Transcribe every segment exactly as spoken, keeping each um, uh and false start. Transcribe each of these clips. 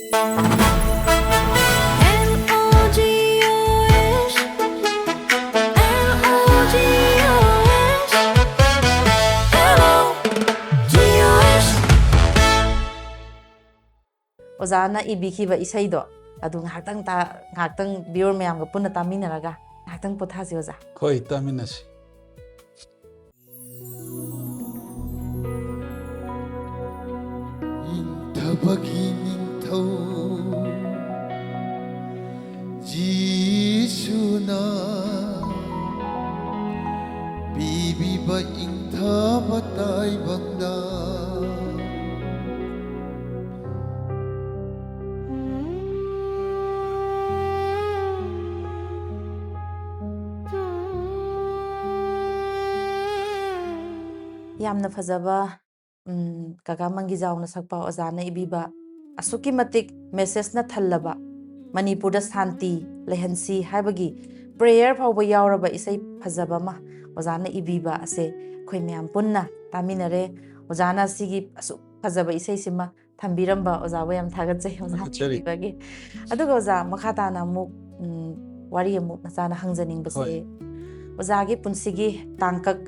L O G O S, L O G O S, L O G O S. ꯑꯣꯖꯥꯅ ꯏꯕꯤꯈꯤꯕ ꯏꯁꯩꯗꯣ ꯑꯗꯨ ꯉꯥꯏꯍꯥꯛꯇꯪ ꯇꯥ-, ꯉꯥꯏꯍꯥꯛꯇꯪ viewer ꯃꯌꯥꯝꯒ ꯄꯨꯟꯅ ꯇꯥꯃꯤꯟꯅꯔꯒ ꯉꯥꯏꯍꯥꯛꯇꯪ ꯄꯣꯊꯥꯁꯤ ꯑꯣꯖꯥ꯫ ꯍꯣꯏ, ꯇꯥꯃꯤꯟꯅꯁꯤ꯫ ꯅꯤꯡꯊꯕꯒꯤ ꯅꯤꯡꯊꯧ ꯖꯤꯁꯨꯅ ꯄꯤꯕꯤꯕ ꯏꯪꯊꯕ ꯇꯥꯏꯕꯪꯗ꯫ ꯌꯥꯝꯅ ꯐꯖꯕ, ꯎꯝ, ꯀꯀꯥ ꯃꯪꯒꯤꯖꯥꯎꯅ ꯁꯛꯄ, ꯑꯣꯖꯥꯅ ꯏꯕꯤꯕ, ꯑꯁꯨꯛꯀꯤ ꯃꯇꯤꯛ message ꯅ ꯊꯜꯂꯕ, ꯃꯅꯤꯄꯨꯔꯗ ꯁꯥꯟꯇꯤ ꯂꯩꯍꯟꯁꯤ ꯍꯥꯏꯕꯒꯤ prayer ꯐꯥꯎꯕ ꯌꯥꯎꯔꯕ ꯏꯁꯩ ꯐꯖꯕ ꯑꯃ ꯑꯣꯖꯥꯅ ꯏꯕꯤꯕ ꯑꯁꯦ ꯑꯩꯈꯣꯏ ꯃꯌꯥꯝ ꯄꯨꯟꯅ ꯇꯥꯃꯤꯟꯅꯔꯦ꯫ ꯑꯣꯖꯥꯅ ꯁꯤꯒꯤ ꯑꯁꯨꯛ ꯐꯖꯕ ꯏꯁꯩꯁꯤꯃ ꯊꯝꯕꯤꯔꯝꯕ ꯑꯣꯖꯥꯕꯨ ꯌꯥꯝ ꯊꯥꯒꯠꯆꯩ, ꯑꯣꯖꯥ ꯊꯥꯒꯠꯆꯔꯤ꯫ ꯊꯝꯕꯤꯕꯒꯤ꯫ ꯑꯗꯨꯒ ꯑꯣꯖꯥ, ꯃꯈꯥ ꯇꯥꯅ ꯑꯃꯨꯛ, ꯎꯝ, ꯋꯥꯔꯤ ꯑꯃꯨꯛ ꯃꯆꯥꯅ ꯍꯪꯖꯅꯤꯡꯕꯁꯦ, ꯍꯣꯏ꯫ ꯑꯣꯖꯥꯒꯤ ꯄꯨꯟꯁꯤꯒꯤ ꯇꯥꯡꯀꯛ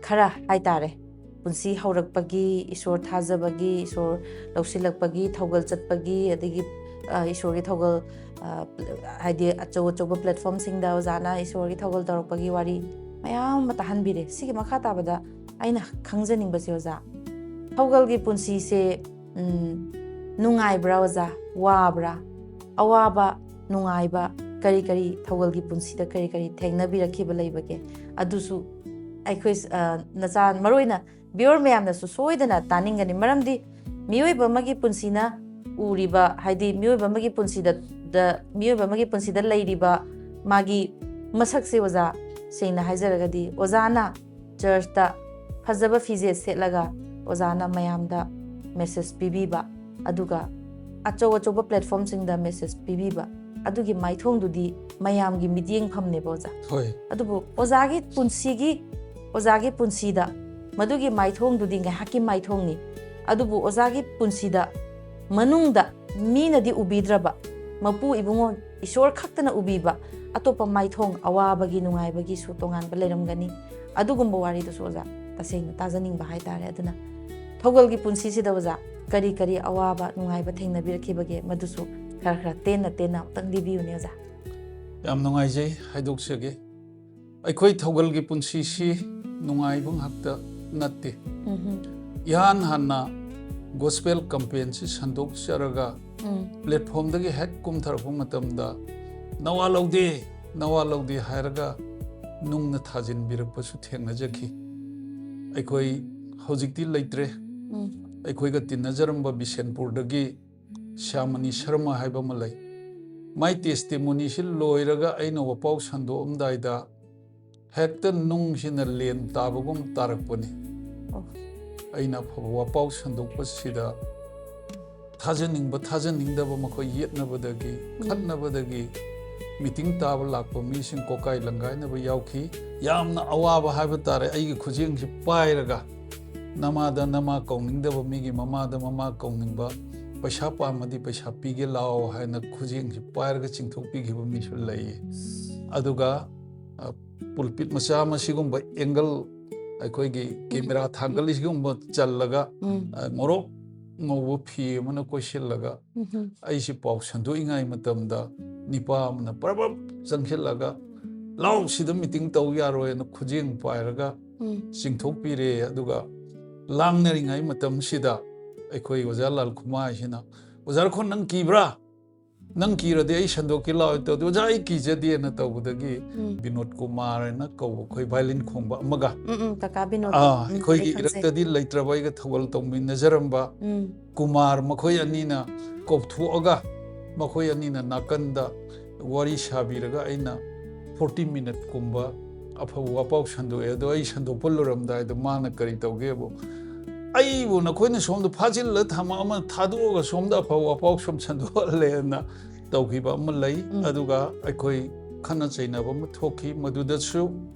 ꯈꯔ ꯍꯥꯏꯇꯥꯔꯦ, ꯄꯨꯟꯁꯤ ꯍꯧꯔꯛꯄꯒꯤ, ꯏꯁꯣꯔ ꯊꯥꯖꯕꯒꯤ, ꯏꯁꯣꯔ ꯂꯧꯁꯤꯜꯂꯛꯄꯒꯤ, ꯊꯧꯒꯜ ꯆꯠꯄꯒꯤ, ꯑꯗꯒꯤ, ꯑ, ꯏꯁꯣꯔꯒꯤ ꯊꯧꯒꯜ, ꯑ, ꯍꯥꯏꯗꯤ ꯑꯆꯧ ꯑꯆꯧꯕ platform ꯁꯤꯡꯗ ꯑꯣꯖꯥꯅ ꯏꯁꯣꯔꯒꯤ ꯊꯧꯒꯜ ꯇꯧꯔꯛꯄꯒꯤ ꯋꯥꯔꯤ ꯃꯌꯥꯝ ꯑꯃ ꯇꯥꯍꯟꯕꯤꯔꯦ꯫ ꯁꯤꯒꯤ ꯃꯈꯥ ꯇꯥꯕꯗ ꯑꯩꯅ ꯈꯪꯖꯅꯤꯡꯕꯁꯦ ꯑꯣꯖꯥ, ꯊꯧꯒꯜꯒꯤ ꯄꯨꯟꯁꯤꯁꯦ, ꯎꯝ, ꯅꯨꯡꯉꯥꯏꯕ꯭ꯔꯥ ꯑꯣꯖꯥ? ꯋꯥꯕ꯭ꯔꯥ? ꯑꯋꯥꯕ, ꯅꯨꯡꯉꯥꯏꯕ, ꯀꯔꯤ ꯀꯔꯤ ꯊꯧꯒꯜꯒꯤ ꯄꯨꯟꯁꯤꯗ ꯀꯔꯤ ꯀꯔꯤ ꯊꯦꯡꯅꯕꯤꯔꯛꯈꯤꯕ ꯂꯩꯕꯒꯦ? ꯑꯗꯨꯁꯨ ꯑꯩꯈꯣꯏ, ꯑ, ꯅꯆꯥ, ꯃꯔꯨꯑꯣꯏꯅ viewer ꯃꯌꯥꯝꯅꯁꯨ ꯁꯣꯏꯗꯅ ꯇꯥꯅꯤꯡꯒꯅꯤ, ꯃꯔꯝꯗꯤ ꯃꯤꯑꯣꯏꯕ ꯑꯃꯒꯤ ꯄꯨꯟꯁꯤꯅ ꯎꯔꯤꯕ, ꯍꯥꯏꯗꯤ ꯃꯤꯑꯣꯏꯕ ꯑꯃꯒꯤ ꯄꯨꯟꯁꯤꯗ, ꯗ, ꯃꯤꯑꯣꯏꯕ ꯑꯃꯒꯤ ꯄꯨꯟꯁꯤꯗ ꯂꯩꯔꯤꯕ ꯃꯥꯒꯤ ꯃꯁꯛꯁꯦ ꯑꯣꯖꯥ, ꯁꯦꯡꯅ ꯍꯥꯏꯖꯔꯒꯗꯤ ꯑꯣꯖꯥꯅ church ꯇ ꯐꯖꯕ ꯐꯤꯖꯦꯠ ꯁꯦꯠꯂꯒ ꯑꯣꯖꯥꯅ ꯃꯌꯥꯝꯗ message ꯄꯤꯕꯤꯕ, ꯑꯗꯨꯒ ꯑꯆꯧ ꯑꯆꯧꯕ platform ꯁꯤꯡꯗ message ꯄꯤꯕꯤꯕ, ꯑꯗꯨꯒꯤ ꯃꯥꯏꯊꯣꯡꯗꯨꯗꯤ ꯃꯌꯥꯝꯒꯤ ꯃꯤꯠꯌꯦꯡꯐꯝꯅꯦꯕ ꯑꯣꯖꯥ꯫ ꯍꯣꯏ꯫ ꯑꯗꯨꯕꯨ ꯑꯣꯖꯥꯒꯤ ꯄꯨꯟꯁꯤꯒꯤ, ꯑꯣꯖꯥꯒꯤ ꯄꯨꯟꯁꯤꯗ ꯃꯗꯨꯒꯤ ꯃꯥꯏꯊꯣꯡꯗꯨꯗꯤ ꯉꯥꯏꯍꯥꯛꯀꯤ ꯃꯥꯏꯊꯣꯡꯅꯤ꯫ ꯑꯗꯨꯕꯨ ꯑꯣꯖꯥꯒꯤ ꯄꯨꯟꯁꯤꯗ, ꯃꯅꯨꯡꯗ ꯃꯤꯅꯗꯤ ꯎꯕꯤꯗ꯭ꯔꯕ, ꯃꯄꯨ ꯏꯕꯨꯡꯉꯣ ꯏꯁꯣꯔ ꯈꯛꯇꯅ ꯎꯕꯤꯕ ꯑꯇꯣꯞꯄ ꯃꯥꯏꯊꯣꯡ, ꯑꯋꯥꯕꯒꯤ ꯅꯨꯡꯉꯥꯏꯕꯒꯤꯁꯨ ꯇꯣꯉꯥꯟꯕ ꯂꯩꯔꯝꯒꯅꯤ꯫ ꯑꯗꯨꯒꯨꯝꯕ ꯋꯥꯔꯤꯗꯨꯁꯨ ꯑꯣꯖꯥ ꯇꯁꯦꯡꯅ ꯇꯥꯖꯅꯤꯡꯕ ꯍꯥꯏꯇꯥꯔꯦ꯫ ꯑꯗꯨꯅ ꯊꯧꯒꯜꯒꯤ ꯄꯨꯟꯁꯤꯁꯤꯗ ꯑꯣꯖꯥ ꯀꯔꯤ ꯀꯔꯤ ꯑꯋꯥꯕ ꯅꯨꯡꯉꯥꯏꯕ ꯊꯦꯡꯅꯕꯤꯔꯛꯈꯤꯕꯒꯦ, ꯃꯗꯨꯁꯨ ꯈꯔ ꯈꯔ ꯇꯦꯟꯅ ꯇꯦꯟꯅ ꯑꯃꯨꯛꯇꯪ ꯂꯤꯕꯤꯌꯨꯅꯦ ꯑꯣꯖꯥ꯫ ꯌꯥꯝ ꯅꯨꯡꯉꯥꯏꯖꯩ, ꯍꯥꯏꯗꯣꯛꯆꯒꯦ꯫ ꯑꯩꯈꯣꯏ ꯊꯧꯒꯜꯒꯤ ꯄꯨꯟꯁꯤꯁꯤ ꯅꯨꯡꯉꯥꯏꯕ ꯉꯥꯛꯇ ꯅꯠꯇꯦ꯫ ꯎꯝꯍꯨꯝ꯫ ꯏꯍꯥꯟ ꯍꯥꯟꯅ ꯒꯣꯁꯄꯦꯜ ꯀꯝꯄꯦꯟꯁꯤ ꯁꯟꯗꯣꯛꯆꯔꯒ ꯎꯝ꯫ ꯄ꯭ꯂꯦꯠꯐꯣꯝꯗꯒꯤ ꯍꯦꯛ ꯀꯨꯝꯊꯔꯛꯄ ꯃꯇꯝꯗ "ꯅꯋꯥ ꯂꯧꯗꯦ, ꯅꯋꯥ ꯂꯧꯗꯦ" ꯍꯥꯏꯔꯒ ꯅꯨꯡꯅ ꯊꯥꯖꯤꯟꯕꯤꯔꯛꯄꯁꯨ ꯊꯦꯡꯅꯖꯈꯤ꯫ ꯑꯩꯈꯣꯏ ꯍꯧꯖꯤꯛꯇꯤ ꯂꯩꯇ꯭ꯔꯦ꯫ ꯎꯝ꯫ ꯑꯩꯈꯣꯏꯒ ꯇꯤꯟꯅꯖꯔꯝꯕ ꯕꯤꯁꯦꯟꯄꯨꯔꯗꯒꯤ ꯁ꯭ꯌꯥꯃꯅꯤ ꯁꯔꯃ ꯍꯥꯏꯕ ꯑꯃ ꯂꯩ꯫ ꯃꯥꯏ ꯇꯦꯁꯇꯤꯃꯣꯅꯤꯁꯤ ꯂꯣꯏꯔꯒ ꯑꯩꯅ ꯋꯥꯄꯥꯎ ꯁꯟꯗꯣꯛꯑꯝꯗꯥꯏꯗ ꯍꯦꯛꯇ ꯅꯨꯡꯁꯤꯅ ꯂꯦꯟ ꯇꯥꯕꯒꯨꯝ ꯇꯥꯔꯛꯄꯅꯤ꯫ ꯑꯣ꯫ ꯑꯩꯅ ꯑꯐꯕ ꯋꯥꯄꯥꯎ ꯁꯟꯗꯣꯛꯄꯁꯤꯗ ꯊꯥꯖꯅꯤꯡꯕ ꯊꯥꯖꯅꯤꯡꯗꯕ ꯃꯈꯣꯏ ꯌꯦꯠꯅꯕꯗꯒꯤ, ꯎꯝ꯫ ꯈꯠꯅꯕꯗꯒꯤ ꯃꯤꯇꯤꯡ ꯇꯥꯕ ꯂꯥꯛꯄ ꯃꯤꯁꯤꯡ ꯀꯣꯀꯥꯏ ꯂꯪꯒꯥꯏꯅꯕ ꯌꯥꯎꯈꯤ꯫ ꯌꯥꯝꯅ ꯑꯋꯥꯕ ꯍꯥꯏꯕ ꯇꯥꯔꯦ꯫ ꯑꯩꯒꯤ ꯈꯨꯖꯦꯡꯁꯤ ꯄꯥꯏꯔꯒ ꯅꯃꯥꯗ ꯅꯃꯥ ꯀꯧꯅꯤꯡꯗꯕ ꯃꯤꯒꯤ ꯃꯃꯥꯗ ꯃꯃꯥ ꯀꯧꯅꯤꯡꯕ, "ꯄꯩꯁꯥ ꯄꯥꯝꯃꯗꯤ ꯄꯩꯁꯥ ꯄꯤꯒꯦ ꯂꯥꯛꯑꯣ" ꯍꯥꯏꯅ ꯈꯨꯖꯦꯡꯁꯤ ꯄꯥꯏꯔꯒ ꯆꯤꯡꯊꯣꯛꯄꯤꯈꯤꯕ ꯃꯤꯁꯨ ꯂꯩꯌꯦ꯫ ꯑꯗꯨꯒ, ꯑ, ꯄꯨꯜꯄꯤꯠ ꯃꯆꯥ ꯑꯃ ꯁꯤꯒꯨꯝꯕ ꯑꯦꯡꯒꯜ, ꯑꯩꯈꯣꯏꯒꯤ ꯀꯦꯃꯦꯔꯥ ꯊꯥꯡꯒꯠꯂꯤ ꯁꯤꯒꯨꯝꯕ ꯆꯜꯂꯒ, ꯎꯝ꯫ ꯑ, ꯉꯧꯔꯣꯛ ꯉꯧꯕ ꯐꯤ ꯑꯃꯅ ꯀꯣꯏꯁꯤꯜꯂꯒ ꯎꯝꯍꯨꯝ꯫ ꯑꯩꯁꯤ ꯄꯥꯎ ꯁꯟꯗꯣꯛꯏꯉꯥꯏ ꯃꯇꯝꯗ ꯅꯤꯄꯥ ꯑꯃꯅ ꯄ꯭ꯔꯕꯞ ꯆꯪꯁꯤꯜꯂꯒ, "ꯂꯥꯎ, ꯁꯤꯗ ꯃꯤꯇꯤꯡ ꯇꯧ ꯌꯥꯔꯣꯏꯅ" ꯈꯨꯖꯦꯡ ꯄꯥꯏꯔꯒ ꯎꯝ꯫ ꯆꯤꯡꯊꯣꯛꯄꯤꯔꯦ꯫ ꯑꯗꯨꯒ ꯂꯥꯡꯅꯔꯤꯉꯩ ꯃꯇꯝꯁꯤꯗ ꯑꯩꯈꯣꯏ ꯑꯣꯖꯥ ꯂꯥꯜꯈꯨꯃꯥꯏꯁꯤꯅ, "ꯑꯣꯖꯥ ꯔꯈꯣꯟ, ꯅꯪ ꯀꯤꯕ꯭ꯔꯥ? ꯅꯪ ꯀꯤꯔꯗꯤ ꯑꯩ ꯁꯟꯗꯣꯛꯀꯦ ꯂꯥꯛꯑꯣ" ꯇꯧꯗꯦ꯫ "ꯑꯣꯖꯥ, ꯑꯩ ꯀꯤꯖꯗꯦꯅ" ꯇꯧꯕꯗꯒꯤ ꯎꯝ꯫ ꯕꯤꯅꯣꯗ ꯀꯨꯃꯥꯔ ꯍꯥꯏꯅ ꯀꯧꯕ ꯑꯩꯈꯣꯏ ꯚꯥꯏꯂꯤꯟ ꯈꯣꯡꯕ ꯑꯃꯒ, ꯎꯝ, ꯎꯝ, ꯀꯀꯥ ꯕꯤꯅꯣꯗ꯫ ꯑꯥ, ꯎꯝ, ꯑꯩꯈꯣꯏꯒꯤ ꯑꯩ ꯈꯪꯖꯩ꯫ ꯏꯔꯛꯇꯗꯤ ꯂꯩꯇ꯭ꯔꯕ ꯑꯩꯒ ꯊꯧꯒꯜ ꯇꯧꯃꯤꯟꯅꯖꯔꯝꯕ ꯎꯝ꯫ ꯀꯨꯃꯥꯔ, ꯃꯈꯣꯏ ꯑꯅꯤꯅ ꯀꯧꯊꯣꯛꯑꯒ ꯃꯈꯣꯏ ꯑꯅꯤꯅ ꯅꯥꯀꯟꯗ ꯋꯥꯔꯤ ꯁꯥꯕꯤꯔꯒ ꯑꯩꯅ ꯐꯣꯔꯇꯤ ꯃꯤꯅꯠꯀꯨꯝꯕ ꯑꯐꯕ ꯋꯥꯄꯥꯎ ꯁꯟꯗꯣꯛꯑꯦ꯫ ꯑꯗꯣ ꯑꯩ ꯁꯟꯗꯣꯛꯄ ꯂꯣꯏꯔꯝꯗꯥꯏꯗ ꯃꯥꯅ ꯀꯔꯤ ꯇꯧꯒꯦꯕꯨ, "ꯑꯩꯕꯨ ꯅꯈꯣꯏꯅ ꯁꯣꯝꯗ ꯐꯥꯖꯤꯜꯂ ꯊꯝꯃ ꯑꯃ ꯊꯥꯗꯣꯛꯑꯒ ꯁꯣꯝꯗ ꯑꯐꯕ ꯋꯥꯄꯥꯎ ꯁꯨꯝ ꯁꯟꯗꯣꯛꯍꯜꯂꯦꯅ" ꯇꯧꯈꯤꯕ ꯑꯃ ꯂꯩ꯫ ꯎꯝ꯫ ꯑꯗꯨꯒ ꯑꯩꯈꯣꯏ ꯈꯠꯅ ꯆꯩꯅꯕ ꯑꯃ ꯊꯣꯛꯈꯤ꯫ ꯃꯗꯨꯗꯁꯨ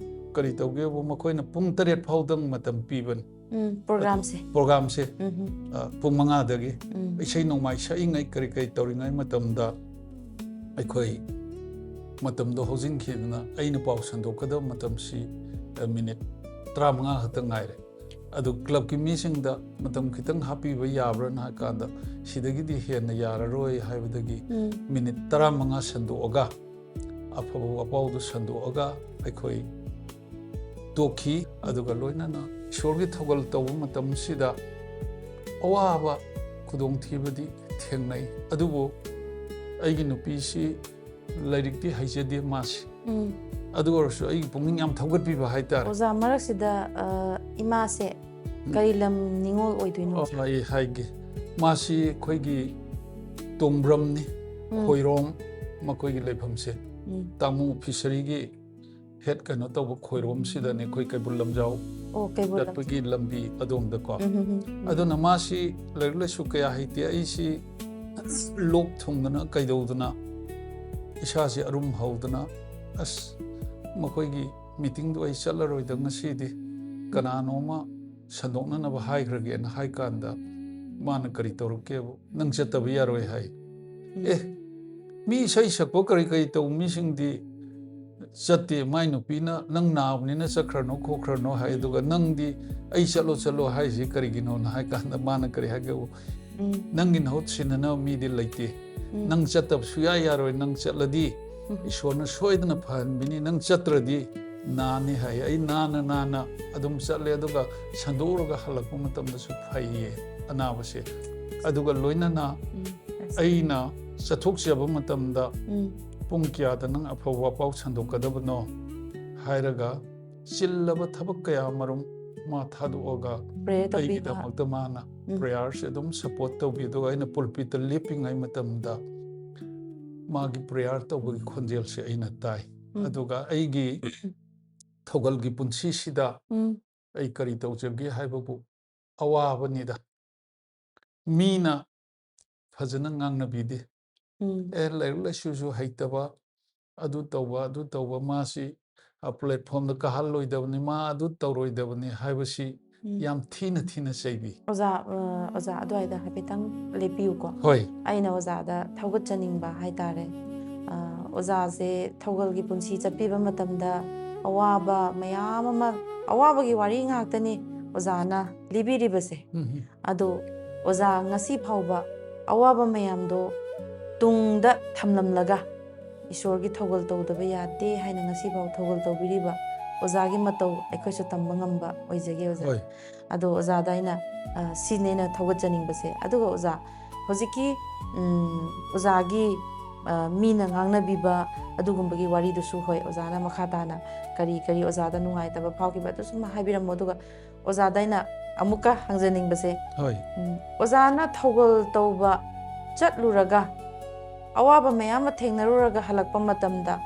ꯀꯔꯤ ꯇꯧꯒꯦꯕꯨ, ꯃꯈꯣꯏꯅ ꯄꯨꯡ ꯇꯔꯦꯠ ꯐꯥꯎꯗꯪ ꯃꯇꯝ ꯄꯤꯕꯅꯤ꯫ ꯎꯝ, ꯄ꯭ꯔꯣꯒ꯭ꯔꯥꯝꯁꯦ꯫ ꯄ꯭ꯔꯣꯒ꯭ꯔꯥꯝꯁꯦ ꯎꯝ, ꯑ, ꯄꯨꯡ ꯃꯉꯥꯗꯒꯤ ꯎꯝ, ꯏꯁꯩ ꯅꯣꯡꯃꯥꯏ ꯁꯛꯏꯉꯩ ꯀꯔꯤ ꯀꯔꯤ ꯇꯧꯔꯤꯉꯩ ꯃꯇꯝꯗ ꯑꯩꯈꯣꯏ ꯃꯇꯝꯗꯣ ꯍꯧꯖꯤꯟꯈꯤꯗꯅ ꯑꯩꯅ ꯄꯥꯎ ꯁꯟꯗꯣꯛꯀꯗꯕ ꯃꯇꯝꯁꯤ ꯑ, ꯃꯤꯅꯤꯠ ꯇꯔꯥꯃꯉꯥ ꯈꯛꯇ ꯉꯥꯏꯔꯦ꯫ ꯑꯗꯨ ꯀ꯭ꯂꯕꯀꯤ ꯃꯤꯁꯤꯡꯗ ꯃꯇꯝ ꯈꯤꯇꯪ ꯍꯥꯞꯄꯤꯕ ꯌꯥꯕ꯭ꯔꯥꯅ ꯍꯥꯏ ꯀꯥꯟꯗ, ꯁꯤꯗꯒꯤꯗꯤ ꯍꯦꯟꯅ ꯌꯥꯔꯔꯣꯏ ꯍꯥꯏꯕꯗꯒꯤ ꯎꯝ, ꯃꯤꯅꯤꯠ ꯇꯔꯥꯃꯉꯥ ꯁꯟꯗꯣꯛꯑꯒ, ꯑꯐꯕ ꯋꯥꯄꯥꯎꯗꯨ ꯁꯟꯗꯣꯛꯑꯒ ꯑꯩꯈꯣꯏ ꯇꯣꯛꯈꯤ꯫ ꯑꯗꯨꯒ ꯂꯣꯏꯅꯅ ꯏꯁꯣꯔꯒꯤ ꯊꯧꯒꯜ ꯇꯧꯕ ꯃꯇꯝꯁꯤꯗ ꯑꯋꯥꯕ ꯈꯨꯗꯣꯡꯊꯤꯕꯗꯤ ꯊꯦꯡꯅꯩ꯫ ꯑꯗꯨꯕꯨ ꯑꯩꯒꯤ ꯅꯨꯄꯤꯁꯤ ꯂꯥꯏꯔꯤꯛꯇꯤ ꯍꯩꯖꯗꯦ ꯃꯥꯁꯤ, ꯎꯝ꯫ ꯑꯗꯨ ꯑꯣꯏꯔꯁꯨ ꯑꯩꯒꯤ ꯄꯨꯛꯅꯤꯡ ꯌꯥꯝ ꯊꯧꯒꯠꯄꯤꯕ ꯍꯥꯏꯇꯥꯔꯦ꯫ ꯑꯣꯖꯥ, ꯃꯔꯛꯁꯤꯗ ꯑ, ꯏꯃꯥꯁꯦ ꯀꯔꯤ ꯂꯝ ꯅꯤꯉꯣꯜ ꯑꯣꯏꯗꯣꯏꯅꯣ? ꯑꯣ, ꯑꯩ ꯍꯥꯏꯒꯦ꯫ ꯃꯥꯁꯤ ꯑꯩꯈꯣꯏꯒꯤ ꯇꯣꯡꯕ꯭ꯔꯝꯅꯤ, ꯎꯝ, ꯈꯣꯏꯔꯣꯝ, ꯃꯈꯣꯏꯒꯤ ꯂꯩꯐꯝꯁꯦ꯫ ꯎꯝ꯫ ꯇꯥꯃꯨ ꯐꯤꯁꯔꯤꯒꯤ ꯍꯦꯠ ꯀꯩꯅꯣ ꯇꯧꯕ ꯈꯣꯏꯔꯣꯝꯁꯤꯗꯅꯤ, ꯑꯩꯈꯣꯏ ꯀꯩꯕꯨꯜ ꯂꯝꯖꯥꯎ ꯑꯣ, ꯀꯩꯕꯨꯜ ꯂꯝꯖꯥꯎ꯫ ꯆꯠꯄꯒꯤ ꯂꯝꯕꯤ ꯑꯗꯣꯝꯗꯀꯣ꯫ ꯎꯝ, ꯎꯝ, ꯎꯝ, ꯎꯝ꯫ ꯑꯗꯨꯅ ꯃꯥꯁꯤ ꯂꯥꯏꯔꯤꯛ ꯂꯥꯏꯁꯨ ꯀꯌꯥ ꯍꯩꯇꯦ꯫ ꯑꯩꯁꯤ ꯂꯣꯛ ꯊꯨꯡꯗꯅ ꯀꯩꯗꯧꯗꯅ ꯏꯁꯥꯁꯤ ꯑꯔꯨꯝ ꯍꯧꯗꯅ, ꯑꯁ, ꯃꯈꯣꯏꯒꯤ ꯃꯤꯇꯤꯡꯗꯨ ꯑꯩ ꯆꯠꯂꯔꯣꯏꯗ ꯉꯁꯤꯗꯤ, ꯀꯅꯥꯅꯣꯃ ꯁꯟꯗꯣꯛꯅꯅꯕ ꯍꯥꯏꯈ꯭ꯔꯒꯦꯅ ꯍꯥꯏ ꯀꯥꯟꯗ, ꯃꯥꯅ ꯀꯔꯤ ꯇꯧꯔꯛꯀꯦꯕꯨ, "ꯅꯪ ꯆꯠꯇꯕ ꯌꯥꯔꯣꯏ" ꯍꯥꯏ꯫ ꯎꯝ꯫ ꯑꯦ, ꯃꯤ ꯏꯁꯩ ꯁꯛꯄ ꯀꯔꯤ ꯀꯔꯤ ꯇꯧꯕ ꯃꯤꯁꯤꯡꯗꯤ ꯆꯠꯇꯦ, ꯃꯥꯏ ꯅꯨꯄꯤꯅ "ꯅꯪ ꯅꯥꯕꯅꯤꯅ ꯆꯠꯈ꯭ꯔꯅꯨ ꯈꯣꯠꯈ꯭ꯔꯅꯨ" ꯍꯥꯏ, ꯑꯗꯨꯒ ꯅꯪꯗꯤ "ꯑꯩ ꯆꯠꯂꯣ ꯆꯠꯂꯣ" ꯍꯥꯏꯁꯤ ꯀꯔꯤꯒꯤꯅꯣꯅ ꯍꯥꯏ ꯀꯥꯟꯗ, ꯃꯥꯅ ꯀꯔꯤ ꯍꯥꯏꯒꯦꯕꯨ, ꯎꯝ, "ꯅꯪꯒꯤ ꯃꯍꯨꯠ ꯁꯤꯟꯅꯅꯕ ꯃꯤꯗꯤ ꯂꯩꯇꯦ, ꯎꯝ, ꯅꯪ ꯆꯠꯇꯕ ꯁꯨꯌꯥ ꯌꯥꯔꯣꯏ, ꯅꯪ ꯆꯠꯂꯗꯤ ꯎꯝ, ꯏꯁꯣꯔꯅ ꯁꯣꯏꯗꯅ ꯐꯍꯟꯕꯤꯅꯤ, ꯅꯪ ꯆꯠꯇ꯭ꯔꯗꯤ ꯅꯥꯅꯤ" ꯍꯥꯏ꯫ ꯑꯩ ꯅꯥꯅ ꯅꯥꯅ ꯑꯗꯨꯝ ꯆꯠꯂꯦ, ꯑꯗꯨꯒ ꯁꯟꯗꯣꯛꯎꯔꯒ ꯍꯜꯂꯛꯄ ꯃꯇꯝꯗꯁꯨ ꯐꯩꯌꯦ ꯑꯅꯥꯕꯁꯦ꯫ ꯑꯗꯨꯒ ꯂꯣꯏꯅꯅ ꯎꯝ꯫ ꯑꯩꯅ ꯆꯠꯊꯣꯛꯆꯕ ꯃꯇꯝꯗ ꯎꯝ, "ꯄꯨꯡ ꯀꯌꯥꯗ ꯅꯪ ꯑꯐꯕ ꯋꯥꯄꯥꯎ ꯁꯟꯗꯣꯛꯀꯗꯕꯅꯣ?" ꯍꯥꯏꯔꯒ, ꯆꯤꯜꯂꯕ ꯊꯕꯛ ꯀꯌꯥ ꯃꯔꯨꯝ ꯃꯥ ꯊꯥꯗꯣꯛꯑꯒ ꯄ꯭ꯔꯦꯌꯔ ꯇꯧꯕꯤꯕ꯫ ꯑꯩꯒꯤꯗꯃꯛꯇ ꯃꯥꯅ ꯎꯝ꯫ ꯄ꯭ꯔꯦꯌꯔꯁꯦ ꯑꯗꯨꯝ ꯁꯄꯣꯔꯠ ꯇꯧꯕꯤ꯫ ꯑꯗꯨꯒ ꯑꯩꯅ ꯄꯨꯜꯄꯤꯠꯇ ꯂꯦꯞꯄꯤꯉꯩ ꯃꯇꯝꯗ ꯃꯥꯒꯤ ꯄ꯭ꯔꯦꯌꯔ ꯇꯧꯕꯒꯤ ꯈꯣꯟꯖꯦꯜꯁꯦ ꯑꯩꯅ ꯇꯥꯏ꯫ ꯎꯝ꯫ ꯑꯗꯨꯒ ꯑꯩꯒꯤ ꯊꯧꯒꯜꯒꯤ ꯄꯨꯟꯁꯤꯁꯤꯗ ꯎꯝ, ꯑꯩ ꯀꯔꯤ ꯇꯧꯖꯒꯦ ꯍꯥꯏꯕꯕꯨ ꯑꯋꯥꯕꯅꯤꯗ꯫ ꯃꯤꯅ ꯐꯖꯅ ꯉꯥꯡꯅꯕꯤꯗꯦ꯫ ꯎꯝ, ꯑꯦ, ꯂꯥꯏꯔꯤꯛ ꯂꯥꯏꯁꯨꯁꯨ ꯍꯩꯇꯕ, ꯑꯗꯨ ꯇꯧꯕ, ꯑꯗꯨ ꯇꯧꯕ, ꯃꯥꯁꯤ, ꯑ, ꯄ꯭ꯂꯦꯠꯐꯣꯝꯗ ꯀꯥꯍꯜꯂꯣꯏꯗꯕꯅꯤ, ꯃꯥ ꯑꯗꯨ ꯇꯧꯔꯣꯏꯗꯕꯅꯤ ꯍꯥꯏꯕꯁꯤ ꯎꯝ꯫ ꯌꯥꯝ ꯊꯤꯅ ꯊꯤꯅ ꯆꯩꯕꯤ꯫ ꯑꯣꯖꯥ, ꯑ, ꯑꯣꯖꯥ, ꯑꯗꯨꯋꯥꯏꯗ ꯍꯥꯏꯐꯦꯠꯇꯪ ꯂꯦꯞꯄꯤꯌꯨꯀꯣ꯫ ꯍꯣꯏ꯫ ꯑꯩꯅ ꯑꯣꯖꯥꯗ ꯊꯧꯒꯠꯆꯅꯤꯡꯕ ꯍꯥꯏꯇꯥꯔꯦ꯫ ꯑ, ꯑꯣꯖꯥꯁꯦ ꯊꯧꯒꯜꯒꯤ ꯄꯨꯟꯁꯤ ꯆꯠꯄꯤꯕ ꯃꯇꯝꯗ ꯑꯋꯥꯕ ꯃꯌꯥꯝ ꯑꯃ, ꯑꯋꯥꯕꯒꯤ ꯋꯥꯔꯤ ꯉꯥꯛꯇꯅꯤ ꯑꯣꯖꯥꯅ ꯂꯤꯕꯤꯔꯤꯕꯁꯦ꯫ ꯎꯝ, ꯎꯝ꯫ ꯑꯗꯣ ꯑꯣꯖꯥ ꯉꯁꯤ ꯐꯥꯎꯕ ꯑꯋꯥꯕ ꯃꯌꯥꯝꯗꯣ ꯇꯨꯡꯗ ꯊꯝꯂꯝꯂꯒ ꯏꯁꯣꯔꯒꯤ ꯊꯧꯒꯜ ꯇꯧꯗꯕ ꯌꯥꯗꯦ ꯍꯥꯏꯅ ꯉꯁꯤꯐꯥꯎ ꯊꯧꯒꯜ ꯇꯧꯕꯤꯔꯤꯕ ꯑꯣꯖꯥꯒꯤ ꯃꯇꯧ ꯑꯩꯈꯣꯏꯁꯨ ꯇꯝꯕ ꯉꯝꯕ ꯑꯣꯏꯖꯒꯦ ꯑꯣꯖꯥ꯫ ꯍꯣꯏ꯫ ꯑꯗꯣ ꯑꯣꯖꯥꯗ ꯑꯩꯅ, ꯑ, ꯁꯤꯅꯦ ꯑꯩꯅ ꯊꯧꯒꯠꯆꯅꯤꯡꯕꯁꯦ꯫ ꯑꯗꯨꯒ ꯑꯣꯖꯥ, ꯍꯧꯖꯤꯛꯀꯤ, ꯎꯝ, ꯑꯣꯖꯥꯒꯤ, ꯑ, ꯃꯤꯅ ꯉꯥꯡꯅꯕꯤꯕ ꯑꯗꯨꯒꯨꯝꯕꯒꯤ ꯋꯥꯔꯤꯗꯨꯁꯨ, ꯍꯣꯏ, ꯑꯣꯖꯥꯅ ꯃꯈꯥ ꯇꯥꯅ ꯀꯔꯤ ꯀꯔꯤ ꯑꯣꯖꯥꯗ ꯅꯨꯡꯉꯥꯏꯇꯕ ꯐꯥꯎꯈꯤꯕ ꯑꯗꯨꯁꯨ ꯍꯥꯏꯕꯤꯔꯝꯃꯣ꯫ ꯑꯗꯨꯒ ꯑꯣꯖꯥꯗ ꯑꯩꯅ ꯑꯃꯨꯛꯀ ꯍꯪꯖꯅꯤꯡꯕꯁꯦ, ꯍꯣꯏ꯫ ꯎꯝ, ꯑꯣꯖꯥꯅ ꯊꯧꯒꯜ ꯇꯧꯕ ꯆꯠꯂꯨꯔꯒ ꯑꯋꯥꯕ ꯃꯌꯥꯝ ꯑꯃ ꯊꯦꯡꯅꯔꯨꯔꯒ ꯍꯜꯂꯛꯄ ꯃꯇꯝꯗ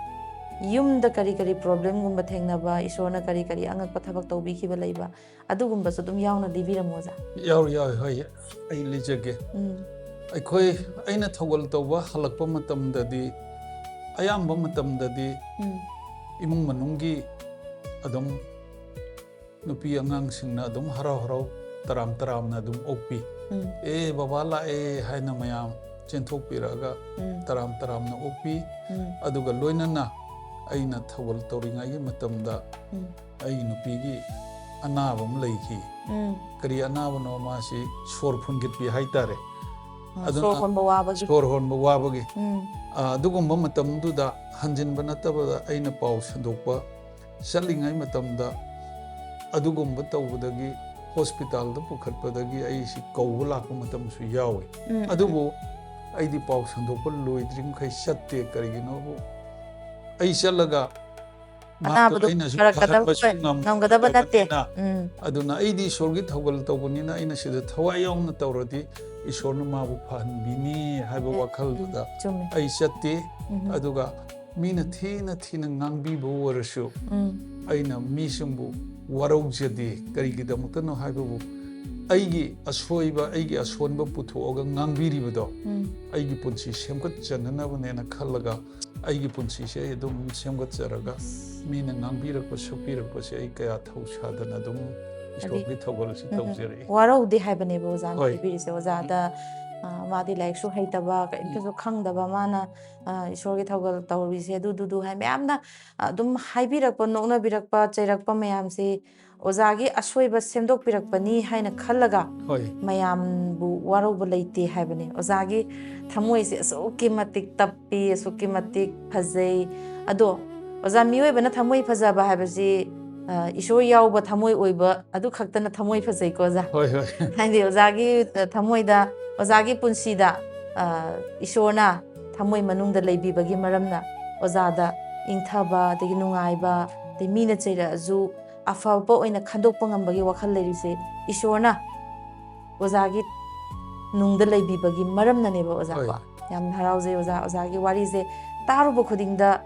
ꯌꯨꯝꯗ ꯀꯔꯤ ꯀꯔꯤ problemꯒꯨꯝꯕ ꯊꯦꯡꯅꯕ, ꯏꯁꯣꯔꯅ ꯀꯔꯤ ꯀꯔꯤ ꯑꯉꯛꯄ ꯊꯕꯛ ꯇꯧꯕꯤꯈꯤꯕ ꯂꯩꯕ, ꯑꯗꯨꯒꯨꯝꯕꯁꯨ ꯑꯗꯨꯝ ꯌꯥꯎꯅ ꯂꯤꯕꯤꯔꯝꯃꯣ ꯑꯣꯖꯥ꯫ ꯌꯥꯎꯔꯤ, ꯌꯥꯎꯔꯤ, ꯍꯣꯏ, ꯑꯩ ꯂꯤꯖꯒꯦ꯫ ꯎꯝ, ꯑꯩꯈꯣꯏ, ꯑꯩꯅ ꯊꯧꯒꯜ ꯇꯧꯕ ꯍꯜꯂꯛꯄ ꯃꯇꯝꯗꯗꯤ, ꯑꯌꯥꯝꯕ ꯃꯇꯝꯗꯗꯤ ꯎꯝ, ꯏꯃꯨꯡ ꯃꯅꯨꯡꯒꯤ ꯑꯗꯨꯝ ꯅꯨꯄꯤ ꯑꯉꯥꯡꯁꯤꯡꯅ ꯑꯗꯨꯝ ꯍꯔꯥꯎ ꯍꯔꯥꯎ ꯇꯔꯥꯝ ꯇꯔꯥꯝꯅ ꯑꯗꯨꯝ ꯑꯣꯛꯄꯤ꯫ ꯎꯝ, "ꯑꯦ, ꯕꯕꯥ ꯂꯥꯛꯑꯦ" ꯍꯥꯏꯅ ꯃꯌꯥꯝ ꯆꯦꯟꯊꯣꯛꯄꯤꯔꯛꯑꯒ ꯎꯝ, ꯇꯔꯥꯝ ꯇꯔꯥꯝꯅ ꯑꯣꯛꯄꯤ꯫ ꯎꯝ, ꯑꯗꯨꯒ ꯂꯣꯏꯅꯅ ꯑꯩꯅ ꯊꯧꯒꯜ ꯇꯧꯔꯤꯉꯩꯒꯤ ꯃꯇꯝꯗ ꯎꯝ, ꯑꯩꯒꯤ ꯅꯨꯄꯤꯒꯤ ꯑꯅꯥꯕ ꯑꯃ ꯂꯩꯈꯤ꯫ ꯎꯝ, ꯀꯔꯤ ꯑꯅꯥꯕꯅꯣ? ꯃꯥꯁꯤ ꯁꯣꯔ ꯐꯨꯟꯒꯠꯄꯤ ꯍꯥꯏꯇꯥꯔꯦ꯫ ꯑ, ꯑꯗꯨꯅ ꯁꯣꯔ ꯍꯣꯟꯕ ꯋꯥꯕꯒꯤ꯫ ꯁꯣꯔ ꯍꯣꯟꯕ ꯋꯥꯕꯒꯤ꯫ ꯎꯝ, ꯑ, ꯑꯗꯨꯒꯨꯝꯕ ꯃꯇꯝꯗꯨꯗ ꯍꯟꯖꯤꯟꯕ ꯅꯠꯇꯕꯗ ꯑꯩꯅ ꯄꯥꯎ ꯁꯟꯗꯣꯛꯄ ꯆꯠꯂꯤꯉꯩ ꯃꯇꯝꯗ ꯑꯗꯨꯒꯨꯝꯕ ꯇꯧꯕꯗꯒꯤ ꯍꯣꯁꯄꯤꯇꯥꯜꯗ ꯄꯨꯈꯠꯄꯗꯒꯤ ꯑꯩꯁꯤ ꯀꯧꯕ ꯂꯥꯛꯄ ꯃꯇꯝꯁꯨ ꯌꯥꯎꯏ꯫ ꯎꯝ, ꯑꯗꯨꯕꯨ ꯑꯩꯗꯤ ꯄꯥꯎ ꯁꯟꯗꯣꯛꯄ ꯂꯣꯏꯗ꯭ꯔꯤꯃꯈꯩ ꯆꯠꯇꯦ꯫ ꯀꯔꯤꯒꯤꯅꯣꯕꯨ ꯑꯩ ꯆꯠꯂꯒ ꯃꯍꯥꯛꯇꯣ ꯑꯅꯥꯕꯗꯣ ꯑꯩꯅꯁꯨ ꯐꯔꯛꯀꯗꯕ ꯐꯍꯟꯕꯁꯨ ꯉꯝꯒꯗꯕ ꯅꯠꯇꯦ꯫ ꯉꯝꯗꯕꯅꯤꯅ, ꯎꯝ, ꯑꯗꯨꯅ ꯑꯩꯗꯤ ꯏꯁꯣꯔꯒꯤ ꯊꯧꯒꯜ ꯇꯧꯕꯅꯤꯅ ꯑꯩꯅ ꯁꯤꯗ ꯊꯋꯥꯏ ꯌꯥꯎꯅ ꯇꯧꯔꯗꯤ ꯏꯁꯣꯔꯅ ꯃꯥꯕꯨ ꯐꯍꯟꯕꯤꯅꯤ ꯍꯥꯏꯕ ꯎꯝ, ꯋꯥꯈꯜꯗꯨꯗ ꯆꯨꯝꯃꯦ꯫ ꯑꯩ ꯆꯠꯇꯦ꯫ ꯎꯝ, ꯑꯗꯨꯒ ꯃꯤꯅ ꯊꯤꯅ ꯊꯤꯅ ꯉꯥꯡꯕꯤꯕ ꯑꯣꯏꯔꯁꯨ ꯎꯝ, ꯑꯩꯅ ꯃꯤꯁꯤꯡꯕꯨ ꯋꯥꯔꯧꯖꯗꯦ꯫ ꯀꯔꯤꯒꯤꯗꯃꯛꯇꯅꯣ ꯍꯥꯏꯕꯕꯨ ꯑꯩꯒꯤ ꯑꯁꯣꯏꯕ, ꯑꯩꯒꯤ ꯑꯁꯣꯟꯕ ꯄꯨꯊꯣꯛꯑꯒ ꯉꯥꯡꯕꯤꯔꯤꯕꯗꯣ ꯎꯝ, ꯑꯩꯒꯤ ꯄꯨꯟꯁꯤ ꯁꯦꯝꯒꯠꯆꯅꯅꯕꯅꯦꯅ ꯈꯜꯂꯒ ꯑꯩꯒꯤ ꯄꯨꯟꯁꯤꯁꯦ ꯑꯩ ꯑꯗꯨꯝ ꯁꯦꯝꯒꯠꯆꯔꯒ ꯃꯤꯅ ꯉꯥꯡꯕꯤꯔꯛꯄ ꯁꯛꯄꯤꯔꯛꯄꯁꯦ ꯑꯩ ꯀꯌꯥ ꯊꯧ ꯁꯥꯗꯅ ꯑꯗꯨꯝ ꯏꯁꯣꯔꯒꯤ ꯊꯧꯒꯜꯁꯤ ꯎꯝ, ꯎꯝ꯫ ꯇꯧꯖꯔꯛꯏ꯫ ꯋꯥꯔꯧꯗꯦ ꯍꯥꯏꯕꯅꯦꯕ ꯑꯣꯖꯥꯅ ꯍꯣꯏ꯫ ꯍꯥꯏꯕꯤꯔꯤꯁꯦ꯫ ꯑꯣꯖꯥꯗ, ꯎꯝ꯫ ꯑ, ꯃꯥꯗꯤ ꯂꯥꯏꯔꯤꯛꯁꯨ ꯍꯩꯇꯕ, ꯀꯔꯤꯝꯇꯁꯨ ꯎꯝ꯫ ꯈꯪꯗꯕ, ꯃꯥꯅ, ꯑ, ꯏꯁꯣꯔꯒꯤ ꯊꯧꯒꯜ ꯇꯧꯔꯤꯁꯦ ꯑꯗꯨꯗꯨꯗꯨ ꯍꯥꯏ ꯃꯌꯥꯝꯅ ꯑꯗꯨꯝ ꯍꯥꯏꯕꯤꯔꯛꯄ, ꯅꯣꯛꯅꯕꯤꯔꯛꯄ, ꯆꯩꯔꯛꯄ ꯃꯌꯥꯝꯁꯤ ꯑꯣꯖꯥꯒꯤ ꯑꯁꯣꯏꯕ ꯁꯦꯝꯗꯣꯛꯄꯤꯔꯛꯄꯅꯤ ꯍꯥꯏꯅ ꯈꯜꯂꯒ ꯍꯣꯏ꯫ ꯃꯌꯥꯝꯕꯨ ꯋꯥꯔꯧꯕ ꯂꯩꯇꯦ ꯍꯥꯏꯕꯅꯤ꯫ ꯑꯣꯖꯥꯒꯤ ꯊꯃꯣꯏꯁꯦ ꯑꯁꯨꯛꯀꯤ ꯃꯇꯤꯛ ꯇꯞꯄꯤ, ꯑꯁꯨꯛꯀꯤ ꯃꯇꯤꯛ ꯐꯖꯩ꯫ ꯑꯗꯣ ꯑꯣꯖꯥ, ꯃꯤꯑꯣꯏꯕꯅ ꯊꯃꯣꯏ ꯐꯖꯕ ꯍꯥꯏꯕꯁꯤ, ꯑ, ꯏꯁꯣꯔ ꯌꯥꯎꯕ ꯊꯃꯣꯏ ꯑꯣꯏꯕ ꯑꯗꯨ ꯈꯛꯇꯅ ꯊꯃꯣꯏ ꯐꯖꯩꯀꯣ ꯑꯣꯖꯥ꯫ ꯍꯣꯏ, ꯍꯣꯏ꯫ ꯍꯥꯏꯗꯤ ꯑꯣꯖꯥꯒꯤ, ꯑ, ꯊꯃꯣꯏꯗ, ꯑꯣꯖꯥꯒꯤ ꯄꯨꯟꯁꯤꯗ, ꯑ, ꯏꯁꯣꯔꯅ ꯊꯃꯣꯏ ꯃꯅꯨꯡꯗ ꯂꯩꯕꯤꯕꯒꯤ ꯃꯔꯝꯅ ꯑꯣꯖꯥꯗ ꯏꯪꯊꯕ, ꯑꯗꯒꯤ ꯅꯨꯡꯉꯥꯏꯕ, ꯑꯗꯩ ꯃꯤꯅ ꯆꯩꯔꯛꯑꯁꯨ ꯑꯐꯕ ꯑꯣꯏꯅ ꯈꯟꯗꯣꯛꯄ ꯉꯝꯕꯒꯤ ꯋꯥꯈꯜ ꯂꯩꯔꯤꯁꯦ ꯏꯁꯣꯔꯅ ꯑꯣꯖꯥꯒꯤ ꯅꯨꯡꯗ ꯂꯩꯕꯤꯕꯒꯤ ꯃꯔꯝꯅꯅꯦꯕ ꯑꯣꯖꯥ ꯍꯣꯏ꯫ ꯀꯣ꯫ ꯌꯥꯝ ꯍꯔꯥꯎꯖꯩ ꯑꯣꯖꯥ, ꯑꯣꯖꯥꯒꯤ ꯋꯥꯔꯤꯁꯦ ꯇꯥꯔꯨꯕ ꯈꯨꯗꯤꯡꯗ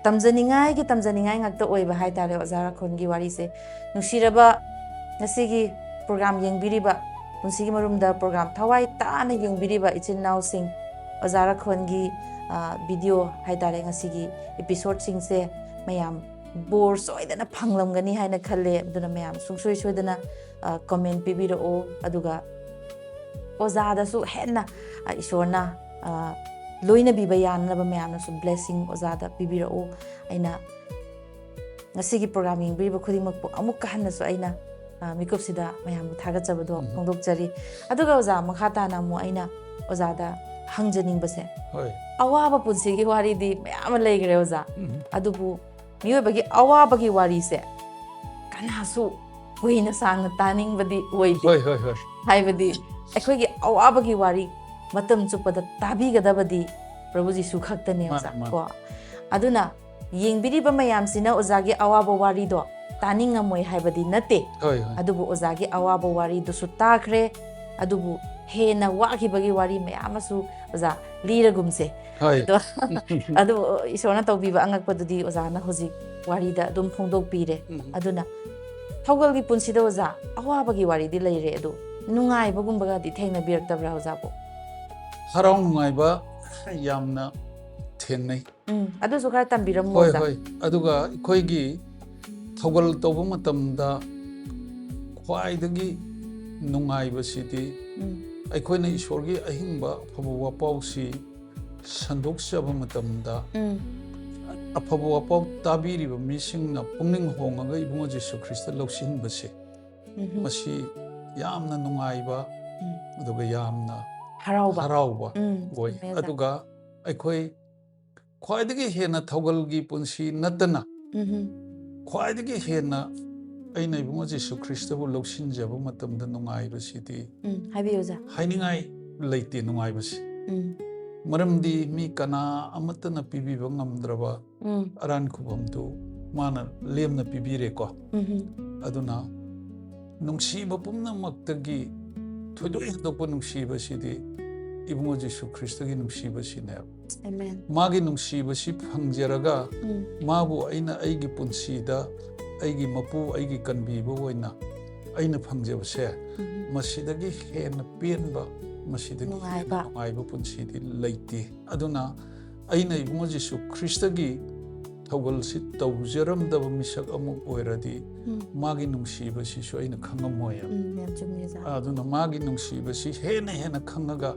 ꯇꯝꯖꯅꯤꯡꯉꯥꯏꯒꯤ, ꯇꯝꯖꯅꯤꯡꯉꯥꯏ ꯉꯥꯛꯇ ꯑꯣꯏꯕ ꯍꯥꯏꯇꯥꯔꯦ ꯑꯣꯖꯥ ꯔꯥꯈꯣꯟꯒꯤ ꯋꯥꯔꯤꯁꯦ꯫ ꯅꯨꯡꯁꯤꯔꯕ ꯉꯁꯤꯒꯤ program ꯌꯦꯡꯕꯤꯔꯤꯕ, ꯄꯨꯟꯁꯤꯒꯤ ꯃꯔꯨꯝꯗ program ꯊꯋꯥꯏ ꯇꯥꯅ ꯌꯦꯡꯕꯤꯔꯤꯕ ꯏꯆꯤꯟ ꯏꯅꯥꯎꯁꯤꯡ, ꯑꯣꯖꯥ ꯔꯥꯈꯣꯟꯒꯤ, ꯑ, video ꯍꯥꯏꯇꯥꯔꯦ, ꯉꯁꯤꯒꯤ episodeꯁꯤꯡꯁꯦ ꯃꯌꯥꯝ ꯕꯣꯔ ꯁꯣꯏꯗꯅ ꯐꯪꯂꯝꯒꯅꯤ ꯍꯥꯏꯅ ꯈꯜꯂꯦ꯫ ꯑꯗꯨꯅ ꯃꯌꯥꯝ ꯁꯨꯡꯁꯣꯏ ꯁꯣꯏꯗꯅ, ꯑ, comment ꯄꯤꯕꯤꯔꯛꯑꯣ꯫ ꯑꯗꯨꯒ ꯑꯣꯖꯥꯗꯁꯨ ꯍꯦꯟꯅ, ꯑ, ꯏꯁꯣꯔꯅ, ꯑ, ꯂꯣꯏꯅꯕꯤꯕ ꯌꯥꯅꯅꯕ ꯃꯌꯥꯝꯅꯁꯨ blessing ꯑꯣꯖꯥꯗ ꯄꯤꯕꯤꯔꯛꯎ꯫ ꯑꯩꯅ ꯉꯁꯤꯒꯤ program ꯌꯦꯡꯕꯤꯔꯤꯕ ꯈꯨꯗꯤꯡꯃꯛꯄꯨ ꯑꯃꯨꯛꯀ ꯍꯟꯅꯁꯨ ꯑꯩꯅ, ꯑ, ꯃꯤꯀꯨꯞꯁꯤꯗ ꯃꯌꯥꯝꯕꯨ ꯊꯥꯒꯠꯆꯕꯗꯣ ꯎꯝ꯫ ꯐꯣꯡꯗꯣꯛꯆꯔꯤ꯫ ꯑꯗꯨꯒ ꯑꯣꯖꯥ, ꯃꯈꯥ ꯇꯥꯅ ꯑꯃꯨꯛ ꯑꯩꯅ ꯑꯣꯖꯥꯗ ꯍꯪꯖꯅꯤꯡꯕꯁꯦ, ꯍꯣꯏ꯫ ꯑꯋꯥꯕ ꯄꯨꯟꯁꯤꯒꯤ ꯋꯥꯔꯤꯗꯤ ꯃꯌꯥꯝ ꯑꯃ ꯂꯩꯈ꯭ꯔꯦ ꯑꯣꯖꯥ꯫ ꯎꯝ꯫ ꯑꯗꯨꯕꯨ ꯃꯤꯑꯣꯏꯕꯒꯤ ꯑꯋꯥꯕꯒꯤ ꯋꯥꯔꯤꯁꯦ ꯀꯅꯥꯁꯨ ꯀꯨꯏꯅ ꯁꯥꯡꯅ ꯇꯥꯅꯤꯡꯕꯗꯤ ꯑꯣꯏꯗꯦ꯫ ꯍꯣꯏ, ꯍꯣꯏ, ꯍꯣꯏ꯫ ꯍꯥꯏꯕꯗꯤ ꯑꯩꯈꯣꯏꯒꯤ ꯑꯋꯥꯕꯒꯤ ꯋꯥꯔꯤ ꯃꯇꯝ ꯆꯨꯞꯄꯗ ꯇꯥꯕꯤꯒꯗꯕꯗꯤ ꯄ꯭ꯔꯚꯨ ꯖꯤꯁꯨ ꯈꯛꯇꯅꯦ ꯃꯥꯅꯦ, ꯑꯣꯖꯥ, ꯃꯥꯅꯦ꯫ ꯀꯣ? ꯑꯗꯨꯅ ꯌꯦꯡꯕꯤꯔꯤꯕ ꯃꯌꯥꯝꯁꯤꯅ ꯑꯣꯖꯥꯒꯤ ꯑꯋꯥꯕ ꯋꯥꯔꯤꯗꯣ ꯇꯥꯅꯤꯡꯉꯝꯃꯣꯏ ꯍꯥꯏꯕꯗꯤ ꯅꯠꯇꯦ꯫ ꯍꯣꯏ, ꯍꯣꯏ꯫ ꯑꯗꯨꯕꯨ ꯑꯣꯖꯥꯒꯤ ꯑꯋꯥꯕ ꯋꯥꯔꯤꯗꯨꯁꯨ ꯇꯥꯈ꯭ꯔꯦ꯫ ꯑꯗꯨꯕꯨ ꯍꯦꯟꯅ ꯋꯥꯈꯤꯕꯒꯤ ꯋꯥꯔꯤ ꯃꯌꯥꯝ ꯑꯃꯁꯨ ꯑꯣꯖꯥ ꯂꯤꯔꯒꯨꯝꯁꯦ꯫ ꯍꯣꯏ꯫ ꯑꯗꯣ, ꯑꯗꯨ ꯏꯁꯣꯔꯅ ꯇꯧꯕꯤꯕ ꯑꯉꯛꯄꯗꯨꯗꯤ ꯑꯣꯖꯥꯅ ꯍꯧꯖꯤꯛ ꯋꯥꯔꯤꯗ ꯑꯗꯨꯝ ꯐꯣꯡꯗꯣꯛꯄꯤꯔꯦ꯫ ꯎꯝ꯫ ꯑꯗꯨꯅ ꯊꯧꯒꯜꯒꯤ ꯄꯨꯟꯁꯤꯗ ꯑꯣꯖꯥ, ꯑꯋꯥꯕꯒꯤ ꯋꯥꯔꯤꯗꯤ ꯂꯩꯔꯦ, ꯑꯗꯣ ꯅꯨꯡꯉꯥꯏꯕꯒꯨꯝꯕꯒꯗꯤ ꯊꯦꯡꯅꯕꯤꯔꯛꯇꯕ꯭ꯔꯥ ꯑꯣꯖꯥꯕꯨ? ꯍꯔꯥꯎ ꯅꯨꯡꯉꯥꯏꯕ ꯌꯥꯝꯅ ꯊꯦꯡꯅꯩ꯫ ꯎꯝ, ꯑꯗꯨꯁꯨ ꯈꯔ ꯇꯝꯕꯤꯔꯝꯃꯣ ꯍꯣꯏ, ꯑꯣꯖꯥ꯫ ꯍꯣꯏ꯫ ꯑꯗꯨꯒ ꯑꯩꯈꯣꯏꯒꯤ ꯊꯧꯒꯜ ꯇꯧꯕ ꯃꯇꯝꯗ ꯈ꯭ꯋꯥꯏꯗꯒꯤ ꯅꯨꯡꯉꯥꯏꯕꯁꯤꯗꯤ ꯎꯝ ꯑꯩꯈꯣꯏꯅ ꯏꯁꯣꯔꯒꯤ ꯑꯍꯤꯡꯕ ꯑꯐꯕ ꯋꯥꯄꯥꯎꯁꯤ ꯁꯟꯗꯣꯛꯆꯕ ꯃꯇꯝꯗ ꯎꯝ ꯑꯐꯕ ꯋꯥꯄꯥꯎ ꯇꯥꯕꯤꯔꯤꯕ ꯃꯤꯁꯤꯡꯅ ꯄꯨꯛꯅꯤꯡ ꯍꯣꯡꯉꯒ ꯏꯕꯨꯡꯉꯣ ꯖꯤꯁꯨ ꯈ꯭ꯔꯤꯁꯇ ꯂꯧꯁꯤꯟꯕꯁꯦ, ꯎꯝ ꯃꯁꯤ ꯌꯥꯝꯅ ꯅꯨꯡꯉꯥꯏꯕ ꯎꯝ ꯑꯗꯨꯒ ꯌꯥꯝꯅ ꯍꯔꯥꯎꯕ ꯍꯔꯥꯎꯕ ꯎꯝ ꯑꯣꯏ꯫ ꯆꯨꯝꯃꯦ ꯑꯣꯖꯥ꯫ ꯑꯗꯨꯒ ꯑꯩꯈꯣꯏ ꯈ꯭ꯋꯥꯏꯗꯒꯤ ꯍꯦꯟꯅ ꯊꯧꯒꯜꯒꯤ ꯄꯨꯟꯁꯤ ꯅꯠꯇꯅ ꯎꯝ ꯈ꯭ꯋꯥꯏꯗꯒꯤ ꯍꯦꯟꯅ ꯑꯩꯅ ꯏꯕꯨꯡꯉꯣ ꯖꯤꯁꯨ ꯈ꯭ꯔꯤꯁꯇꯕꯨ ꯂꯧꯁꯤꯟꯖꯕ ꯃꯇꯝꯗ ꯅꯨꯡꯉꯥꯏꯕꯁꯤꯗꯤ ꯎꯝ ꯍꯥꯏꯕꯤꯌꯨ ꯑꯣꯖꯥ꯫ ꯍꯥꯏꯅꯤꯡꯉꯥꯏ ꯂꯩꯇꯦ ꯅꯨꯡꯉꯥꯏꯕꯁꯤ꯫ ꯎꯝ ꯃꯔꯝꯗꯤ ꯃꯤ ꯀꯅꯥ ꯑꯃꯠꯇꯅ ꯄꯤꯕꯤꯕ ꯉꯝꯗ꯭ꯔꯕ ꯎꯝ ꯑꯔꯥꯟ ꯈꯨꯕꯝꯗꯨ ꯃꯥꯅ ꯂꯦꯝꯅ ꯄꯤꯕꯤꯔꯦꯀꯣ꯫ ꯎꯝ ꯑꯗꯨꯅ ꯅꯨꯡꯁꯤꯕ ꯄꯨꯝꯅꯃꯛꯇꯒꯤ ꯊꯣꯏꯗꯣꯛ ꯍꯦꯟꯗꯣꯛꯄ ꯅꯨꯡꯁꯤꯕꯁꯤꯗꯤ ꯏꯕꯨꯡꯉꯣ ꯖꯤꯁꯨ ꯈ꯭ꯔꯤꯁꯇꯒꯤ ꯅꯨꯡꯁꯤꯕꯁꯤꯅꯦꯕ꯫ ꯑꯃꯦꯟ꯫ ꯃꯥꯒꯤ ꯅꯨꯡꯁꯤꯕꯁꯤ ꯐꯪꯖꯔꯒ ꯎꯝ ꯃꯥꯕꯨ ꯑꯩꯅ ꯑꯩꯒꯤ ꯄꯨꯟꯁꯤꯗ ꯑꯩꯒꯤ ꯃꯄꯨ, ꯑꯩꯒꯤ ꯀꯟꯕꯤꯕ ꯑꯣꯏꯅ ꯑꯩꯅ ꯐꯪꯖꯕꯁꯦ, ꯎꯝ ꯃꯁꯤꯗꯒꯤ ꯍꯦꯟꯅ ꯄꯦꯟꯕ, ꯃꯁꯤꯗꯒꯤ ꯍꯦꯟꯅ ꯅꯨꯡꯉꯥꯏꯕ꯫ ꯅꯨꯡꯉꯥꯏꯕ ꯄꯨꯟꯁꯤꯗꯤ ꯂꯩꯇꯦ꯫ ꯑꯗꯨꯅ ꯑꯩꯅ ꯏꯕꯨꯡꯉꯣ ꯖꯤꯁꯨ ꯈ꯭ꯔꯤꯁꯇꯒꯤ ꯊꯧꯒꯜꯁꯤ ꯇꯧꯖꯔꯝꯗꯕ ꯃꯤꯁꯛ ꯑꯃ ꯑꯣꯏꯔꯗꯤ ꯎꯝ ꯃꯥꯒꯤ ꯅꯨꯡꯁꯤꯕꯁꯤꯁꯨ ꯑꯩꯅ ꯈꯪꯉꯝꯃꯣꯏ꯫ ꯎꯝ ꯌꯥꯝ ꯆꯨꯝꯃꯦ ꯑꯣꯖꯥ꯫ ꯑꯗꯨꯅ ꯃꯥꯒꯤ ꯅꯨꯡꯁꯤꯕꯁꯤ ꯍꯦꯟꯅ ꯍꯦꯟꯅ ꯈꯪꯉꯒ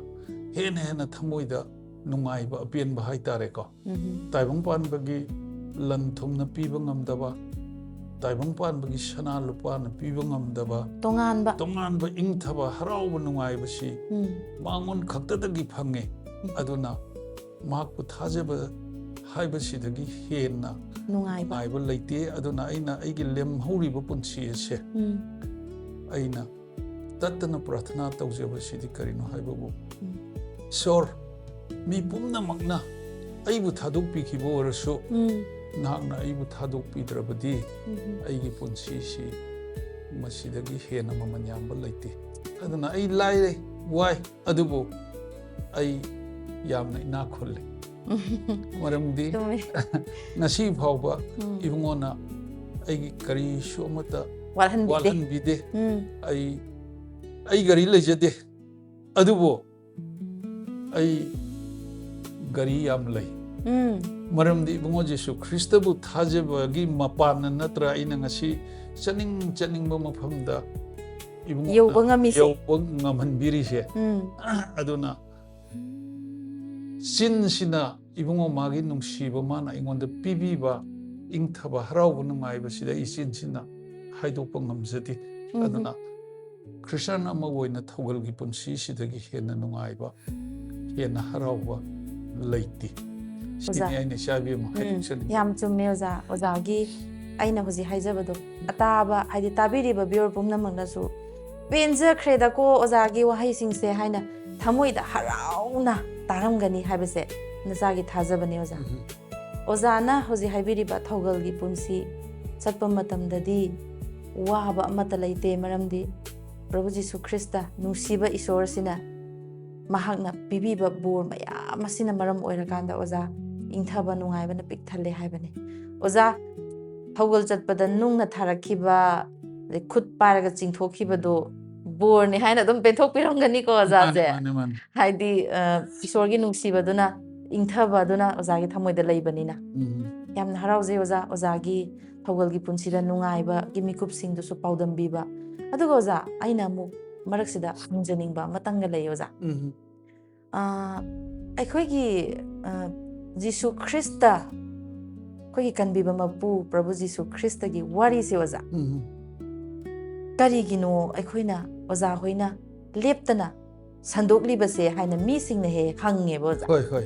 ꯍꯦꯟꯅ ꯍꯦꯟꯅ ꯊꯃꯣꯏꯗ ꯅꯨꯡꯉꯥꯏꯕ, ꯑꯄꯦꯟꯕ ꯍꯥꯏꯇꯥꯔꯦꯀꯣ꯫ ꯎꯝ ꯇꯥꯏꯕꯪ ꯄꯥꯟꯕꯒꯤ ꯂꯟ ꯊꯨꯝꯅ ꯄꯤꯕ ꯉꯝꯗꯕ, ꯇꯥꯏꯕꯪ ꯄꯥꯟꯕꯒꯤ ꯁꯅꯥ ꯂꯨꯄꯥꯅ ꯄꯤꯕ ꯉꯝꯗꯕ ꯇꯣꯉꯥꯟꯕ꯫ ꯇꯣꯉꯥꯟꯕ ꯏꯪꯊꯕ, ꯍꯔꯥꯎꯕ, ꯅꯨꯡꯉꯥꯏꯕꯁꯤ ꯎꯝ ꯃꯉꯣꯟ ꯈꯛꯇꯗꯒꯤ ꯐꯪꯉꯦ꯫ ꯎꯝ ꯑꯗꯨꯅ ꯃꯍꯥꯛꯄꯨ ꯊꯥꯖꯕ ꯍꯥꯏꯕꯁꯤꯗꯒꯤ ꯍꯦꯟꯅ ꯅꯨꯡꯉꯥꯏꯕ꯫ ꯅꯨꯡꯉꯥꯏꯕ ꯂꯩꯇꯦ꯫ ꯑꯗꯨꯅ ꯑꯩꯅ ꯑꯩꯒꯤ ꯂꯦꯝꯍꯧꯔꯤꯕ ꯄꯨꯟꯁꯤ ꯑꯁꯦ ꯎꯝ ꯑꯩꯅ ꯇꯠꯇꯅ ꯄ꯭ꯔꯥꯊꯅꯥ ꯇꯧꯖꯕꯁꯤꯗꯤ ꯀꯔꯤꯅꯣ ꯍꯥꯏꯕꯕꯨ, ꯎꯝ ꯏꯁꯣꯔ, ꯃꯤ ꯄꯨꯝꯅꯃꯛꯅ ꯑꯩꯕꯨ ꯊꯥꯗꯣꯛꯄꯤꯈꯤꯕ ꯑꯣꯏꯔꯁꯨ, ꯎꯝ ꯅꯍꯥꯛꯅ ꯑꯩꯕꯨ ꯊꯥꯗꯣꯛꯄꯤꯗ꯭ꯔꯕꯗꯤ ꯎꯝ ꯑꯩꯒꯤ ꯄꯨꯟꯁꯤꯁꯤ ꯃꯁꯤꯗꯒꯤ ꯍꯦꯟꯅ ꯃꯃꯜ ꯌꯥꯝꯕ ꯂꯩꯇꯦ꯫ ꯑꯗꯨꯅ ꯑꯩ ꯂꯥꯏꯔꯦ, ꯋꯥꯏ, ꯑꯗꯨꯕꯨ ꯑꯩ ꯌꯥꯝꯅ ꯏꯅꯥꯛ ꯈꯨꯜꯂꯦ꯫ ꯃꯔꯝꯗꯤ ꯆꯨꯝꯃꯦ꯫ ꯉꯁꯤ ꯐꯥꯎꯕ ꯎꯝ ꯏꯕꯨꯡꯉꯣꯅ ꯑꯩꯒꯤ ꯀꯔꯤꯁꯨ ꯑꯃꯠꯇ ꯋꯥꯠꯍꯟꯕꯤꯗꯦ꯫ ꯋꯥꯠꯍꯟꯕꯤꯗꯦ꯫ ꯎꯝ ꯑꯩ, ꯑꯩ ꯒꯥꯔꯤ ꯂꯩꯖꯗꯦ, ꯑꯗꯨꯕꯨ ꯑꯩ ꯒꯥꯔꯤ ꯌꯥꯝ ꯂꯩ꯫ ꯎꯝ ꯃꯔꯝꯗꯤ ꯏꯕꯨꯡꯉꯣ ꯖꯤꯁꯨ ꯈ꯭ꯔꯤꯁꯇꯕꯨ ꯊꯥꯖꯕꯒꯤ ꯃꯄꯥꯟꯅ ꯅꯠꯇ꯭ꯔꯥ ꯑꯩꯅ ꯉꯁꯤ ꯆꯠꯅꯤꯡ ꯆꯠꯅꯤꯡꯕ ꯃꯐꯝꯗ ꯏꯕꯨꯡꯉꯣ ꯌꯧꯕ ꯉꯝꯃꯤꯁꯦ꯫ ꯌꯧꯕ ꯉꯝꯍꯟꯕꯤꯔꯤꯁꯦ꯫ ꯎꯝ ꯑꯗꯨꯅ ꯆꯤꯟꯁꯤꯅ ꯏꯕꯨꯡꯉꯣ ꯃꯥꯒꯤ ꯅꯨꯡꯁꯤꯕ ꯃꯥꯅ ꯑꯩꯉꯣꯟꯗ ꯄꯤꯕꯤꯕ ꯏꯪꯊꯕ ꯍꯔꯥꯎꯕ ꯅꯨꯡꯉꯥꯏꯕꯁꯤꯗ ꯏꯆꯤꯟꯁꯤꯅ ꯍꯥꯏꯗꯣꯛꯄ ꯉꯝꯖꯗꯦ꯫ ꯎꯝ ꯑꯗꯨꯅ ꯈ꯭ꯔꯤꯁꯇꯤꯌꯥꯟ ꯑꯃ ꯑꯣꯏꯅ ꯊꯧꯒꯜꯒꯤ ꯄꯨꯟꯁꯤꯁꯤꯗꯒꯤ ꯍꯦꯟꯅ ꯅꯨꯡꯉꯥꯏꯕ, ꯍꯦꯟꯅ ꯍꯔꯥꯎꯕ ꯂꯩꯇꯦ꯫ ꯁꯤꯅꯤ ꯑꯣꯖꯥ꯫ ꯑꯩꯅ ꯏꯆꯥ ꯏꯕꯦꯝꯃ ꯎꯝ, ꯍꯥꯏꯗꯣꯛꯆꯅꯤꯡꯉꯤ꯫ ꯌꯥꯝ ꯆꯨꯝꯃꯦ ꯑꯣꯖꯥ꯫ ꯑꯣꯖꯥꯒꯤ ꯑꯩꯅ ꯍꯧꯖꯤꯛ ꯍꯥꯏꯖꯕꯗꯣ ꯑꯇꯥꯕ, ꯍꯥꯏꯗꯤ ꯇꯥꯕꯤꯔꯤꯕ viewer ꯄꯨꯝꯅꯃꯛꯅꯁꯨ "ꯄꯦꯟꯖꯈ꯭ꯔꯦꯗꯀꯣ ꯑꯣꯖꯥꯒꯤ ꯋꯥꯍꯩꯁꯤꯡꯁꯦ" ꯍꯥꯏꯅ ꯊꯃꯣꯏꯗ ꯍꯔꯥꯎꯅ ꯇꯥꯔꯝꯒꯅꯤ ꯍꯥꯏꯕꯁꯦ ꯅꯆꯥꯒꯤ ꯊꯥꯖꯕꯅꯦ ꯑꯣꯖꯥ꯫ ꯎꯝ꯫ ꯑꯣꯖꯥꯅ ꯍꯧꯖꯤꯛ ꯍꯥꯏꯕꯤꯔꯤꯕ ꯊꯧꯒꯜꯒꯤ ꯄꯨꯟꯁꯤ ꯆꯠꯄ ꯃꯇꯝꯗꯗꯤ ꯋꯥꯕ ꯑꯃꯠꯇ ꯂꯩꯇꯦ, ꯃꯔꯝꯗꯤ ꯄ꯭ꯔꯚꯨ ꯖꯤꯁꯨ ꯈ꯭ꯔꯤꯁꯇ ꯅꯨꯡꯁꯤꯕ ꯏꯁꯣꯔꯁꯤꯅ ꯃꯍꯥꯛꯅ ꯄꯤꯕꯤꯕ ꯕꯣꯔ ꯃꯌꯥꯝ ꯑꯁꯤꯅ ꯃꯔꯝ ꯑꯣꯏꯔꯀꯥꯟꯗ ꯑꯣꯖꯥ ꯏꯪꯊꯕ ꯅꯨꯡꯉꯥꯏꯕꯅ ꯄꯤꯛ ꯊꯜꯂꯦ ꯍꯥꯏꯕꯅꯤ꯫ ꯑꯣꯖꯥ, ꯊꯧꯒꯜ ꯆꯠꯄꯗ ꯅꯨꯡꯅ ꯊꯥꯔꯛꯈꯤꯕ, ꯑꯗꯩ ꯈꯨꯠ ꯄꯥꯏꯔꯒ ꯆꯤꯡꯊꯣꯛꯈꯤꯕꯗꯣ ꯕꯣꯔꯅꯤ ꯍꯥꯏꯅ ꯑꯗꯨꯝ ꯄꯦꯟꯊꯣꯛꯄꯤꯔꯝꯒꯅꯤꯀꯣ ꯃꯥꯅꯦ, ꯑꯣꯖꯥꯁꯦ꯫ ꯃꯥꯅꯦ, ꯃꯥꯅꯦ꯫ ꯍꯥꯏꯗꯤ ꯑ, ꯏꯁꯣꯔꯒꯤ ꯅꯨꯡꯁꯤꯕꯗꯨꯅ, ꯏꯪꯊꯕ ꯑꯗꯨꯅ ꯑꯣꯖꯥꯒꯤ ꯊꯃꯣꯏꯗ ꯂꯩꯕꯅꯤꯅ꯫ ꯎꯝ꯫ ꯌꯥꯝꯅ ꯍꯔꯥꯎꯖꯩ ꯑꯣꯖꯥ, ꯑꯣꯖꯥꯒꯤ ꯊꯧꯒꯜꯒꯤ ꯄꯨꯟꯁꯤꯗ ꯅꯨꯡꯉꯥꯏꯕꯒꯤ ꯃꯤꯀꯨꯞꯁꯤꯡꯗꯨꯁꯨ ꯄꯥꯎꯗꯝꯕꯤꯕ꯫ ꯑꯗꯨꯒ ꯑꯣꯖꯥ, ꯑꯩꯅ ꯑꯃꯨꯛ ꯃꯔꯛꯁꯤꯗ ꯍꯪꯖꯅꯤꯡꯕ ꯑꯃꯇꯪꯒ ꯂꯩ ꯑꯣꯖꯥ꯫ ꯎꯝ꯫ ꯑ, ꯑꯩꯈꯣꯏꯒꯤ ꯑ, ꯖꯤꯁꯨ ꯈ꯭ꯔꯤꯁꯇ, ꯑꯩꯈꯣꯏꯒꯤ ꯀꯟꯕꯤꯕ ꯃꯄꯨ ꯄ꯭ꯔꯚꯨ ꯖꯤꯁꯨ ꯈ꯭ꯔꯤꯁꯇꯒꯤ ꯋꯥꯔꯤꯁꯦ ꯑꯣꯖꯥ, ꯎꯝ꯫ ꯀꯔꯤꯒꯤꯅꯣ ꯑꯩꯈꯣꯏꯅ, ꯑꯣꯖꯥ ꯍꯣꯏꯅ ꯂꯦꯞꯇꯅ ꯁꯟꯗꯣꯛꯂꯤꯕꯁꯦ ꯍꯥꯏꯅ ꯃꯤꯁꯤꯡꯅ ꯍꯦꯛ ꯍꯪꯉꯦꯕ ꯑꯣꯖꯥ꯫ ꯍꯣꯏ, ꯍꯣꯏ꯫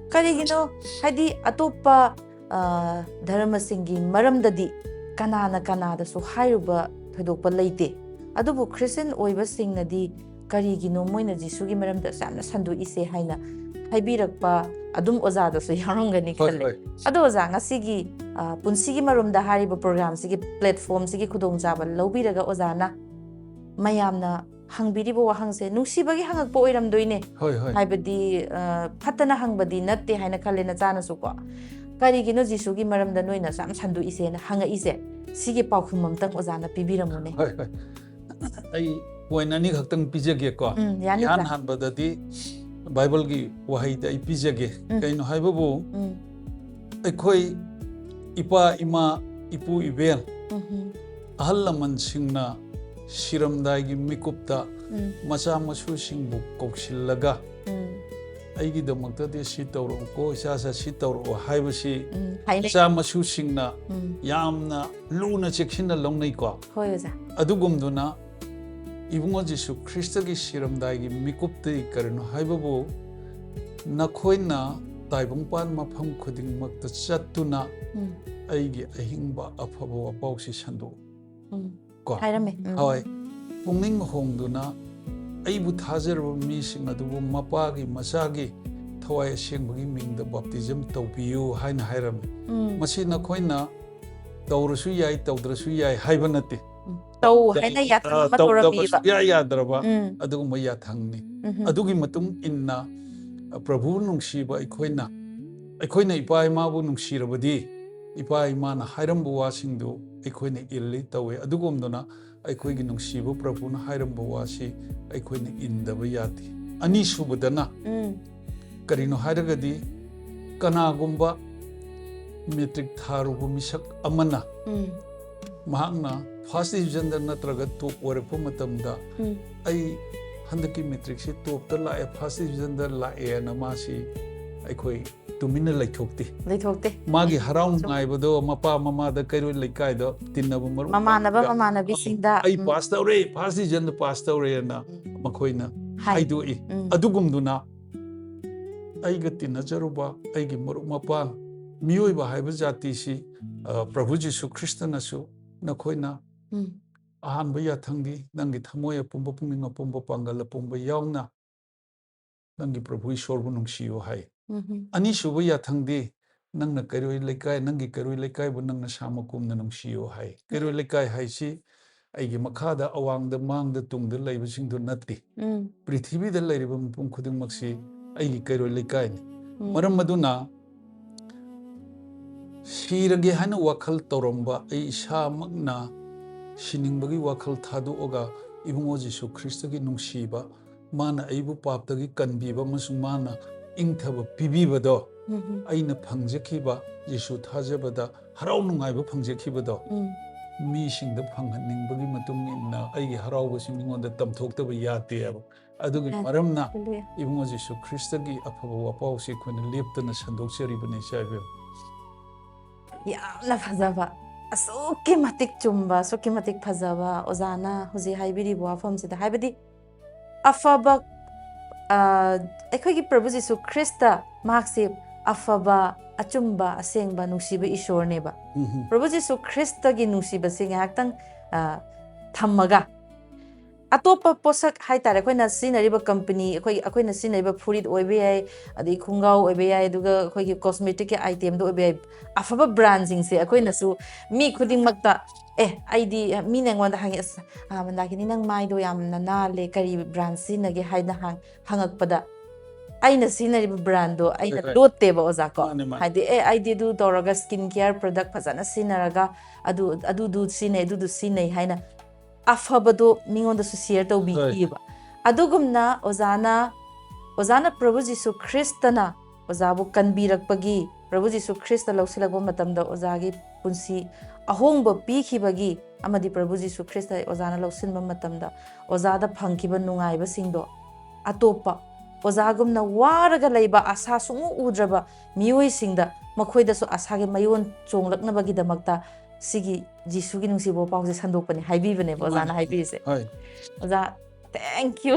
ꯀꯔꯤꯒꯤꯅꯣ? ꯍꯥꯏꯗꯤ ꯑꯇꯣꯞꯄ ꯑ, ꯙꯔꯃꯁꯤꯡꯒꯤ ꯃꯔꯝꯗꯗꯤ ꯀꯅꯥꯅ ꯀꯅꯥꯗꯁꯨ ꯍꯥꯏꯔꯨꯕ ꯊꯣꯏꯗꯣꯛꯄ ꯂꯩꯇꯦ꯫ ꯑꯗꯨꯕꯨ ꯈ꯭ꯔꯤꯁꯇꯤꯌꯟ ꯑꯣꯏꯕꯁꯤꯡꯅꯗꯤ ꯀꯔꯤꯒꯤꯅꯣ ꯃꯣꯏꯅ ꯖꯤꯁꯨꯒꯤ ꯃꯔꯝꯗ ꯑꯁꯨꯛ ꯌꯥꯝꯅ ꯁꯟꯗꯣꯛꯏꯁꯦ ꯍꯥꯏꯅ ꯍꯥꯏꯕꯤꯔꯛꯄ ꯑꯗꯨꯝ ꯑꯣꯖꯥꯗꯁꯨ ꯌꯥꯎꯔꯝꯒꯅꯤ ꯍꯣꯏ, ꯈꯜꯂꯦ꯫ ꯍꯣꯏ꯫ ꯑꯗꯣ ꯑꯣꯖꯥ, ꯉꯁꯤꯒꯤ ꯑ, ꯄꯨꯟꯁꯤꯒꯤ ꯃꯔꯨꯝꯗ ꯍꯥꯏꯔꯤꯕ programꯁꯤꯒꯤ platformꯁꯤꯒꯤ ꯈꯨꯗꯣꯡꯆꯥꯕ ꯂꯧꯕꯤꯔꯒ ꯑꯣꯖꯥꯅ ꯃꯌꯥꯝꯅ ꯍꯪꯕꯤꯔꯤꯕ ꯋꯥꯍꯪꯁꯦ ꯅꯨꯡꯁꯤꯕꯒꯤ ꯍꯪꯉꯛꯄ ꯑꯣꯏꯔꯝꯗꯣꯏꯅꯦ꯫ ꯍꯣꯏ, ꯍꯣꯏ꯫ ꯍꯥꯏꯕꯗꯤ ꯑ, ꯐꯠꯇꯅ ꯍꯪꯕꯗꯤ ꯅꯠꯇꯦ ꯍꯥꯏꯅ ꯈꯜꯂꯦ ꯅꯆꯥꯅꯁꯨꯀꯣ꯫ ꯀꯔꯤꯒꯤꯅꯣ ꯖꯤꯁꯨꯒꯤ ꯃꯔꯝꯗ ꯅꯣꯏꯅ ꯑꯁꯨꯛ ꯌꯥꯝ ꯁꯟꯗꯣꯛꯏꯁꯦꯅ ꯍꯪꯉꯛꯏꯁꯦ? ꯁꯤꯒꯤ ꯄꯥꯎꯈꯨꯝ ꯑꯝꯇꯪ ꯑꯣꯖꯥꯅ ꯄꯤꯕꯤꯔꯝꯃꯨꯅꯦ꯫ ꯍꯣꯏ, ꯍꯣꯏ꯫ ꯑꯩ point ꯑꯅꯤ ꯈꯛꯇꯪ ꯄꯤꯖꯒꯦꯀꯣ꯫ ꯎꯝ, ꯌꯥꯅꯤ, ꯏꯍꯥꯟ ꯁꯥꯔ꯫ ꯍꯥꯟꯕꯗꯗꯤ ꯕꯥꯏꯕꯜꯒꯤ ꯋꯥꯍꯩꯗ ꯑꯩ ꯄꯤꯖꯒꯦ꯫ ꯎꯝ꯫ ꯀꯩꯅꯣ ꯍꯥꯏꯕꯕꯨ, ꯎꯝ꯫ ꯑꯩꯈꯣꯏ ꯏꯄꯥ ꯏꯃꯥ, ꯏꯄꯨ ꯏꯕꯦꯜ, ꯎꯝ꯫ ꯑꯍꯜ ꯂꯃꯟꯁꯤꯡꯅ ꯁꯤꯔꯝꯗꯥꯏꯒꯤ ꯃꯤꯀꯨꯞꯇ ꯎꯝ꯫ ꯃꯆꯥ ꯃꯁꯨꯁꯤꯡꯕꯨ ꯀꯧꯁꯤꯜꯂꯒ ꯎꯝ꯫ "ꯑꯩꯒꯤꯗꯃꯛꯇꯗꯤ ꯁꯤ ꯇꯧꯔꯛꯎꯀꯣ, ꯏꯆꯥꯁꯥ ꯁꯤ ꯇꯧꯔꯛꯑꯣ" ꯍꯥꯏꯕꯁꯤ ꯎꯝ꯫ ꯍꯥꯏꯅꯩ꯫ ꯃꯆꯥ ꯃꯁꯨꯁꯤꯡꯅ ꯎꯝ꯫ ꯌꯥꯝꯅ ꯂꯨꯅ ꯆꯦꯛꯁꯤꯟꯅ ꯂꯧꯅꯩꯀꯣ꯫ ꯍꯣꯏ ꯑꯣꯖꯥ꯫ ꯑꯗꯨꯒꯨꯝꯗꯨꯅ ꯏꯕꯨꯡꯉꯣ ꯖꯤꯁꯨ ꯈ꯭ꯔꯤꯁꯇꯒꯤ ꯁꯤꯔꯝꯗꯥꯏꯒꯤ ꯃꯤꯀꯨꯞꯇꯤ ꯀꯔꯤꯅꯣ ꯍꯥꯏꯕꯕꯨ, "ꯅꯈꯣꯏꯅ ꯇꯥꯏꯕꯪꯄꯥꯟ ꯃꯐꯝ ꯈꯨꯗꯤꯡꯃꯛꯇ ꯆꯠꯇꯨꯅ ꯎꯝ꯫ ꯑꯩꯒꯤ ꯑꯍꯤꯡꯕ ꯑꯐꯕ ꯋꯥꯄꯥꯎꯁꯤ ꯁꯟꯗꯣꯛꯎ" ꯎꯝ꯫ ꯀꯣ꯫ ꯍꯥꯏꯔꯝꯃꯦ꯫ ꯎꯝ꯫ ꯍꯣꯏ꯫ "ꯄꯨꯛꯅꯤꯡ ꯍꯣꯡꯗꯨꯅ ꯑꯩꯕꯨ ꯊꯥꯖꯔꯕ ꯃꯤꯁꯤꯡ ꯑꯗꯨꯕꯨ ꯃꯄꯥꯒꯤ ꯃꯆꯥꯒꯤ ꯊꯋꯥꯏ ꯑꯁꯦꯡꯕꯒꯤ ꯃꯤꯡꯗ ꯕꯥꯞꯇꯤꯖꯝ ꯇꯧꯕꯤꯌꯨ" ꯍꯥꯏꯅ ꯍꯥꯏꯔꯝꯃꯤ꯫ ꯎꯝ꯫ ꯃꯁꯤ ꯅꯈꯣꯏꯅ ꯇꯧꯔꯁꯨ ꯌꯥꯏ, ꯇꯧꯗ꯭ꯔꯁꯨ ꯌꯥꯏ ꯍꯥꯏꯕ ꯅꯠꯇꯦ꯫ ꯎꯝ꯫ ꯇꯧ ꯍꯥꯏꯅ ꯌꯥꯊꯪ ꯑ, ꯑꯃ ꯇꯧꯗꯕ ꯇꯧꯔꯝꯃꯤꯕ꯫ ꯁꯨꯡꯌꯥ ꯌꯥꯗ꯭ꯔꯕ ꯎꯝ꯫ ꯑꯗꯨꯒꯨꯝꯕ ꯌꯥꯊꯪꯅꯤ꯫ ꯎꯝ꯫ ꯑꯗꯨꯒꯤ ꯃꯇꯨꯡ ꯏꯟꯅ, ꯑ, ꯄ꯭ꯔꯚꯨ ꯅꯨꯡꯁꯤꯕ ꯑꯩꯈꯣꯏꯅ, ꯑꯩꯈꯣꯏꯅ ꯏꯄꯥ ꯏꯃꯥꯕꯨ ꯅꯨꯡꯁꯤꯔꯕꯗꯤ, ꯏꯄꯥ ꯏꯃꯥꯅ ꯍꯥꯏꯔꯝꯕ ꯋꯥꯁꯤꯡꯗꯨ ꯑꯩꯈꯣꯏꯅ ꯏꯜꯂꯤ, ꯇꯧꯏ꯫ ꯑꯗꯨꯒꯨꯝꯗꯨꯅ ꯑꯩꯈꯣꯏꯒꯤ ꯅꯨꯡꯁꯤꯕ ꯄ꯭ꯔꯚꯨꯅ ꯍꯥꯏꯔꯝꯕ ꯋꯥꯁꯤ ꯑꯩꯈꯣꯏꯅ ꯏꯟꯗꯕ ꯌꯥꯗꯦ꯫ ꯑꯅꯤꯁꯨꯕꯗꯅ ꯎꯝ꯫ ꯀꯔꯤꯅꯣ ꯍꯥꯏꯔꯒꯗꯤ, ꯀꯅꯥꯒꯨꯝꯕ ꯃꯦꯇ꯭ꯔꯤꯛ ꯊꯥꯔꯨꯕ ꯃꯤꯁꯛ ꯑꯃꯅ ꯎꯝ꯫ ꯃꯍꯥꯛꯅ ꯐꯥꯔꯁ ꯗꯤꯕꯤꯖꯟꯗ ꯅꯠꯇ꯭ꯔꯒ ꯇꯣꯞ ꯑꯣꯏꯔꯛꯄ ꯃꯇꯝꯗ, ꯎꯝ꯫ "ꯑꯩ ꯍꯟꯗꯛꯀꯤ ꯃꯦꯇ꯭ꯔꯤꯛꯁꯤ ꯇꯣꯞꯇ ꯂꯥꯛꯑꯦ, ꯐꯥꯔꯁ ꯗꯤꯕꯤꯖꯟꯗ ꯂꯥꯛꯑꯦꯅ" ꯃꯥꯁꯤ ꯑꯩꯈꯣꯏ ꯇꯨꯃꯤꯟꯅ ꯂꯩꯊꯣꯛꯇꯦ꯫ ꯂꯩꯊꯣꯛꯇꯦ꯫ ꯃꯥꯒꯤ ꯍꯔꯥꯎ ꯅꯨꯡꯉꯥꯏꯕꯗꯣ ꯃꯄꯥ ꯃꯃꯥꯗ, ꯀꯩꯔꯣꯏ ꯂꯩꯀꯥꯏꯗ ꯇꯤꯟꯅꯕ ꯃꯔꯨꯞ ꯃꯃꯥꯟꯅꯕ ꯃꯄꯥꯡꯒ, ꯃꯃꯥꯟꯅꯕꯤꯁꯤꯡꯗ, "ꯑꯩ ꯎꯝ꯫ ꯄꯥꯁ ꯇꯧꯔꯦ, ꯐꯥꯔꯁ ꯗꯤꯕꯤꯖꯟꯗ ꯄꯥꯁ ꯇꯧꯔꯦꯅ" ꯎꯝ꯫ ꯃꯈꯣꯏꯅ ꯍꯥꯏ꯫ ꯍꯥꯏꯗꯣꯛꯏ꯫ ꯎꯝ꯫ ꯑꯗꯨꯒꯨꯝꯗꯨꯅ ꯑꯩꯒ ꯇꯤꯟꯅꯖꯔꯨꯕ ꯑꯩꯒꯤ ꯃꯔꯨꯞ ꯃꯄꯥꯡ, ꯃꯤꯑꯣꯏꯕ ꯍꯥꯏꯕ ꯖꯥꯇꯤꯁꯤ, ꯑ, ꯄ꯭ꯔꯚꯨ ꯖꯤꯁꯨ ꯈ꯭ꯔꯤꯁꯇꯅꯁꯨ ꯅꯈꯣꯏꯅ ꯎꯝ꯫ ꯑꯍꯥꯟꯕ ꯌꯥꯊꯪꯗꯤ ꯅꯪꯒꯤ ꯊꯃꯣꯏ ꯑꯄꯨꯝꯕ, ꯄꯨꯛꯅꯤꯡ ꯑꯄꯨꯝꯕ, ꯄꯥꯡꯒꯜ ꯑꯄꯨꯝꯕ ꯌꯥꯎꯅ ꯅꯪꯒꯤ ꯄ꯭ꯔꯚꯨ ꯏꯁꯣꯔꯕꯨ ꯅꯨꯡꯁꯤꯌꯨ ꯍꯥꯏ꯫ ꯎꯝ꯫ ꯑꯅꯤꯁꯨꯕ ꯌꯥꯊꯪꯗꯤ ꯅꯪꯅ ꯀꯩꯔꯣꯏ ꯂꯩꯀꯥꯏ, ꯅꯪꯒꯤ ꯀꯩꯔꯣꯏ ꯂꯩꯀꯥꯏꯕꯨ ꯅꯪ ꯅꯁꯥ ꯃꯀꯨꯝꯅ ꯅꯨꯡꯁꯤꯌꯨ ꯍꯥꯏ꯫ ꯀꯩꯔꯣꯏ ꯂꯩꯀꯥꯏ ꯍꯥꯏꯁꯤ ꯑꯩꯒꯤ ꯃꯈꯥꯗ, ꯑꯋꯥꯡꯗ, ꯃꯥꯡꯗ, ꯇꯨꯡꯗ ꯂꯩꯕꯁꯤꯡꯗꯨ ꯅꯠꯇꯦ꯫ ꯎꯝ꯫ ꯄ꯭ꯔꯤꯊꯤꯕꯤꯗ ꯂꯩꯔꯤꯕ ꯃꯤꯄꯨꯝ ꯈꯨꯗꯤꯡꯃꯛꯁꯤ ꯑꯩꯒꯤ ꯀꯩꯔꯣꯏ ꯂꯩꯀꯥꯏꯅꯤ꯫ ꯎꯝ꯫ ꯃꯔꯝ ꯑꯗꯨꯅ ꯁꯤꯔꯒꯦ ꯍꯥꯏꯅ ꯋꯥꯈꯜ ꯇꯧꯔꯝꯕ ꯑꯩ ꯏꯁꯥꯃꯛꯅ ꯁꯤꯅꯤꯡꯕꯒꯤ ꯋꯥꯈꯜ ꯊꯥꯗꯣꯛꯑꯒ ꯏꯕꯨꯡꯉꯣ ꯖꯤꯁꯨ ꯈ꯭ꯔꯤꯁꯇꯒꯤ ꯅꯨꯡꯁꯤꯕ, ꯃꯥꯅ ꯑꯩꯕꯨ ꯄꯥꯞꯇꯒꯤ ꯀꯟꯕꯤꯕ ꯑꯃꯁꯨꯡ ꯃꯥꯅ ꯏꯪꯊꯕ ꯄꯤꯕꯤꯕꯗꯣ, ꯎꯝ꯫ ꯑꯩꯅ ꯐꯪꯖꯈꯤꯕ ꯖꯤꯁꯨ ꯊꯥꯖꯕꯗ ꯍꯔꯥꯎ ꯅꯨꯡꯉꯥꯏꯕ ꯐꯪꯖꯈꯤꯕꯗꯣ ꯎꯝ꯫ ꯃꯤꯁꯤꯡꯗ ꯐꯪꯍꯟꯅꯤꯡꯕꯒꯤ ꯃꯇꯨꯡ ꯏꯟꯅ ꯑꯩꯒꯤ ꯍꯔꯥꯎꯕꯁꯤ ꯃꯤꯉꯣꯟꯗ ꯇꯝꯊꯣꯛꯇꯕ ꯌꯥꯗꯦꯕ꯫ ꯑꯗꯨꯒꯤ ꯌꯥꯗꯦ꯫ ꯃꯔꯝꯅ ꯍꯜꯂꯦꯂꯨꯌꯥ꯫ ꯏꯕꯨꯡꯉꯣ ꯖꯤꯁꯨ ꯈ꯭ꯔꯤꯁꯇꯒꯤ ꯑꯐꯕ ꯋꯥꯄꯥꯎꯁꯤ ꯑꯩꯈꯣꯏꯅ ꯂꯦꯞꯇꯅ ꯁꯟꯗꯣꯛꯆꯔꯤꯕꯅꯤ, ꯏꯆꯥ ꯏꯕꯦꯝꯃ꯫ ꯌꯥꯝꯅ ꯐꯖꯕ, ꯑꯁꯨꯛꯀꯤ ꯃꯇꯤꯛ ꯆꯨꯝꯕ, ꯑꯁꯨꯛꯀꯤ ꯃꯇꯤꯛ ꯐꯖꯕ ꯑꯣꯖꯥꯅ ꯍꯧꯖꯤꯛ ꯍꯥꯏꯕꯤꯔꯤꯕ ꯋꯥꯐꯝꯁꯤꯗ, ꯍꯥꯏꯕꯗꯤ ꯑꯐꯕ, ꯑ, ꯑꯩꯈꯣꯏꯒꯤ ꯄ꯭ꯔꯚꯨ ꯖꯤꯁꯨ ꯈ꯭ꯔꯤꯁꯇ ꯃꯍꯥꯛꯁꯤ ꯑꯐꯕ, ꯑꯆꯨꯝꯕ, ꯑꯁꯦꯡꯕ, ꯅꯨꯡꯁꯤꯕ ꯏꯁꯣꯔꯅꯦꯕ꯫ ꯎꯝ꯫ ꯄ꯭ꯔꯚꯨ ꯖꯤꯁꯨ ꯈ꯭ꯔꯤꯁꯇꯒꯤ ꯅꯨꯡꯁꯤꯕꯁꯤ ꯉꯥꯏꯍꯥꯛꯇꯪ, ꯑ, ꯊꯝꯃꯒ, ꯑꯇꯣꯞꯄ ꯄꯣꯠꯁꯛ ꯍꯥꯏꯇꯥꯔꯦ, ꯑꯩꯈꯣꯏꯅ ꯁꯤꯖꯤꯟꯅꯔꯤꯕ ꯀꯝꯄꯅꯤ, ꯑꯩꯈꯣꯏ, ꯑꯩꯈꯣꯏꯅ ꯁꯤꯖꯤꯟꯅꯔꯤꯕ ꯐꯨꯔꯤꯠ ꯑꯣꯏꯕ ꯌꯥꯏ, ꯑꯗꯩ ꯈꯣꯡꯒ꯭ꯔꯥꯎ ꯑꯣꯏꯕ ꯌꯥꯏ, ꯑꯗꯨꯒ ꯑꯩꯈꯣꯏꯒꯤ ꯀꯣꯁꯃꯦꯇꯤꯛꯀꯤ ꯑꯥꯏꯇꯦꯝꯗ ꯑꯣꯏꯕ ꯌꯥꯏ, ꯑꯐꯕ ꯕ꯭ꯔꯥꯟꯁꯤꯡꯁꯦ ꯑꯩꯈꯣꯏꯅꯁꯨ ꯃꯤ ꯈꯨꯗꯤꯡꯃꯛꯇ, "ꯑꯦ, ꯑꯩꯗꯤ", ꯃꯤꯅ ꯑꯩꯉꯣꯟꯗ ꯍꯪꯉꯦ, "ꯑꯁ, ꯑ, ꯃꯟꯗꯥꯀꯤꯅꯤ, ꯅꯪ ꯃꯥꯏꯗꯣ ꯌꯥꯝꯅ ꯅꯥꯜꯂꯦ, ꯀꯔꯤ ꯕ꯭ꯔꯥꯟ ꯁꯤꯖꯤꯟꯅꯒꯦ?" ꯍꯥꯏꯅ ꯍꯪ-, ꯍꯪꯉꯛꯄꯗ, ꯑꯩꯅ ꯁꯤꯖꯤꯟꯅꯔꯤꯕ ꯕ꯭ꯔꯥꯟꯗꯣ ꯑꯩꯅ ꯍꯣꯏ, ꯍꯣꯏ꯫ ꯂꯣꯠꯇꯦꯕ, ꯑꯣꯖꯥ, ꯀꯣ꯫ ꯃꯥꯅꯦ, ꯃꯥꯅꯦ꯫ ꯍꯥꯏꯗꯤ, "ꯑꯦ, ꯑꯩꯗꯤ ꯑꯗꯨ ꯇꯧꯔꯒ ꯁ꯭ꯀꯤꯟ ꯀꯤꯌꯔ ꯄ꯭ꯔꯗꯛ ꯐꯖꯅ ꯁꯤꯖꯤꯟꯅꯔꯒ ꯑꯗꯨ, ꯑꯗꯨꯗꯨ ꯁꯤꯖꯤꯟꯅꯩ, ꯑꯗꯨꯗꯨ ꯁꯤꯖꯤꯟꯅꯩ" ꯍꯥꯏꯅ ꯑꯐꯕꯗꯣ ꯃꯤꯉꯣꯟꯗꯁꯨ ꯁꯤꯌꯔ ꯇꯧꯕꯤꯈꯤꯑꯕ꯫ ꯑꯗꯨꯒꯨꯝꯅ ꯑꯣꯖꯥꯅ, ꯑꯣꯖꯥꯅ ꯄ꯭ꯔꯚꯨ ꯖꯤꯁꯨ ꯈ꯭ꯔꯤꯁꯇꯅ ꯑꯣꯖꯥꯕꯨ ꯀꯟꯕꯤꯔꯛꯄꯒꯤ, ꯄ꯭ꯔꯚꯨ ꯖꯤꯁꯨ ꯈ꯭ꯔꯤꯁꯇ ꯂꯧꯁꯤꯜꯂꯛꯄ ꯃꯇꯝꯗ ꯑꯣꯖꯥꯒꯤ ꯄꯨꯟꯁꯤ ꯑꯍꯣꯡꯕ ꯄꯤꯈꯤꯕꯒꯤ, ꯑꯃꯗꯤ ꯄ꯭ꯔꯚꯨ ꯖꯤꯁꯨ ꯈ꯭ꯔꯤꯁꯇ ꯑꯣꯖꯥꯅ ꯂꯧꯁꯤꯟꯕ ꯃꯇꯝꯗ ꯑꯣꯖꯥꯗ ꯐꯪꯈꯤꯕ ꯅꯨꯡꯉꯥꯏꯕꯁꯤꯡꯗꯣ ꯑꯇꯣꯞꯄ ꯑꯣꯖꯥꯒꯨꯝꯅ ꯋꯥꯔꯒ ꯂꯩꯕ, ꯑꯁꯥ ꯁꯨꯡꯎ ꯎꯗ꯭ꯔꯕ ꯃꯤꯑꯣꯏꯁꯤꯡꯗ, ꯃꯈꯣꯏꯗꯁꯨ ꯑꯁꯥꯒꯤ ꯃꯌꯣꯟ ꯆꯣꯡꯂꯛꯅꯕꯒꯤꯗꯃꯛꯇ ꯁꯤꯒꯤ ꯖꯤꯁꯨꯒꯤ ꯅꯨꯡꯁꯤꯕ ꯄꯥꯎꯁꯦ ꯁꯟꯗꯣꯛꯄꯅꯦ ꯍꯥꯏꯕꯤꯕꯅꯦꯕ ꯑꯣꯖꯥꯅ ꯃꯥꯅꯦ꯫ ꯍꯥꯏꯕꯤꯔꯤꯁꯦ꯫ ꯍꯣꯏ꯫ ꯑꯣꯖꯥ, thank you꯫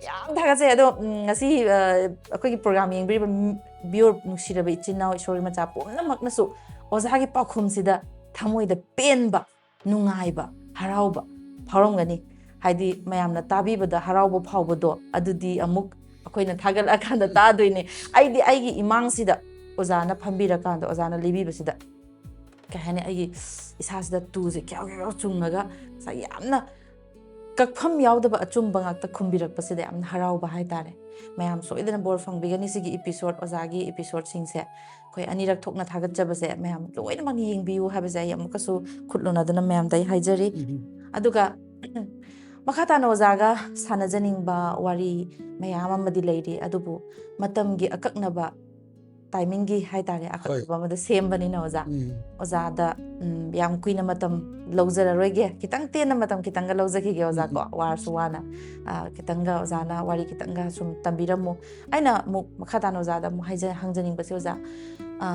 ꯌꯥꯝ ꯊꯥꯒꯠꯆꯩ꯫ ꯑꯗꯣ, ꯎꯝ, ꯉꯁꯤ, ꯑ, ꯑꯩꯈꯣꯏꯒꯤ ꯄ꯭ꯔꯣꯒ꯭ꯔꯥꯝ ꯌꯦꯡꯕꯤꯔꯤꯕ ꯃꯤ-, ꯚꯤꯌꯨꯔ, ꯅꯨꯡꯁꯤꯔꯕ ꯏꯆꯤꯟ ꯏꯅꯥꯎ, ꯏꯁꯣꯔꯒꯤ ꯃꯆꯥ ꯄꯨꯝꯅꯃꯛꯅꯁꯨ ꯑꯣꯖꯥꯒꯤ ꯄꯥꯎꯈꯨꯝꯁꯤꯗ ꯊꯃꯣꯏꯗ ꯄꯦꯟꯕ, ꯅꯨꯡꯉꯥꯏꯕ, ꯍꯔꯥꯎꯕ ꯐꯥꯎꯔꯝꯒꯅꯤ꯫ ꯍꯥꯏꯗꯤ ꯃꯌꯥꯝꯅ ꯇꯥꯕꯤꯕꯗ ꯍꯔꯥꯎꯕ ꯐꯥꯎꯕꯗꯣ, ꯑꯗꯨꯗꯤ ꯑꯃꯨꯛ ꯑꯩꯈꯣꯏꯅ ꯊꯥꯒꯠꯂꯛꯑꯀꯥꯟꯗ ꯇꯥꯗꯣꯏꯅꯦ꯫ ꯑꯩꯗꯤ ꯑꯩꯒꯤ ꯏꯃꯥꯡꯁꯤꯗ ꯑꯣꯖꯥꯅ ꯐꯝꯕꯤꯔꯀꯥꯟꯗ, ꯑꯣꯖꯥꯅ ꯂꯤꯕꯤꯕꯁꯤꯗ, ꯀꯩ ꯍꯥꯏꯅꯤ, ꯑꯩꯒꯤ ꯏꯁꯥꯁꯤꯗ ꯇꯨꯁꯦ ꯀ꯭ꯌꯥꯎ ꯀ꯭ꯌꯥꯎ ꯆꯨꯡꯉꯒ ꯉꯁꯥꯏ ꯌꯥꯝꯅ ꯀꯛꯐꯝ ꯌꯥꯎꯗꯕ ꯑꯆꯨꯝꯕ ꯉꯥꯛꯇ ꯈꯨꯝꯕꯤꯔꯛꯄꯁꯤꯗ ꯌꯥꯝꯅ ꯍꯔꯥꯎꯕ ꯍꯥꯏꯇꯥꯔꯦ꯫ ꯃꯌꯥꯝ ꯁꯣꯏꯗꯅ ꯕꯣꯔ ꯐꯪꯕꯤꯒꯅꯤ꯫ ꯁꯤꯒꯤ ꯏꯄꯤꯁꯣꯗ, ꯑꯣꯖꯥꯒꯤ ꯏꯄꯤꯁꯣꯗꯁꯤꯡꯁꯦ ꯑꯩꯈꯣꯏ ꯑꯅꯤꯔꯛ ꯊꯣꯛꯅ ꯊꯥꯒꯠꯆꯕꯁꯦ ꯃꯌꯥꯝ ꯂꯣꯏꯅꯃꯛ ꯌꯦꯡꯕꯤꯌꯨ ꯍꯥꯏꯕꯁꯦ ꯑꯩ ꯑꯃꯨꯛꯀꯁꯨ ꯈꯨꯠ ꯂꯣꯟꯅꯗꯨꯅ ꯃꯌꯥꯝꯗ ꯑꯩ ꯍꯥꯏꯖꯔꯤ꯫ ꯎꯝ꯫ ꯑꯗꯨꯒ ꯃꯈꯥ ꯇꯥꯅ ꯑꯣꯖꯥꯒ ꯁꯥꯟꯅꯖꯅꯤꯡꯕ ꯋꯥꯔꯤ ꯃꯌꯥꯝ ꯑꯃꯗꯤ ꯂꯩꯔꯤ, ꯑꯗꯨꯕꯨ ꯃꯇꯝꯒꯤ ꯑꯀꯛꯅꯕ ꯇꯥꯏꯃꯤꯡꯒꯤ ꯍꯥꯏꯇꯥꯔꯦ, ꯑꯀꯛꯅꯕ ꯑꯃꯗ ꯁꯦꯝꯕꯅꯤꯅ ꯑꯣꯖꯥ, ꯎꯝ, ꯑꯣꯖꯥꯗ ꯎꯝ, ꯌꯥꯝ ꯀꯨꯏꯅ ꯃꯇꯝ ꯂꯧꯖꯔꯔꯣꯏꯒꯦ, ꯈꯤꯇꯪ ꯇꯦꯟꯅ ꯃꯇꯝ ꯈꯤꯇꯪꯒ ꯂꯧꯖꯈꯤꯒꯦ ꯑꯣꯖꯥ꯫ ꯀꯣ ꯋꯥꯔꯁꯨ ꯋꯥꯅ ꯑ, ꯈꯤꯇꯪꯒ ꯑꯣꯖꯥꯅ ꯋꯥꯔꯤ ꯈꯤꯇꯪꯒ ꯁꯨꯝ ꯇꯝꯕꯤꯔꯝꯃꯨ꯫ ꯑꯩꯅ ꯑꯃꯨꯛ ꯃꯈꯥ ꯇꯥꯅ ꯑꯣꯖꯥꯗ ꯑꯃꯨꯛ ꯍꯥꯏꯖ ꯍꯪꯖꯅꯤꯡꯕꯁꯦ ꯑꯣꯖꯥ, ꯑ,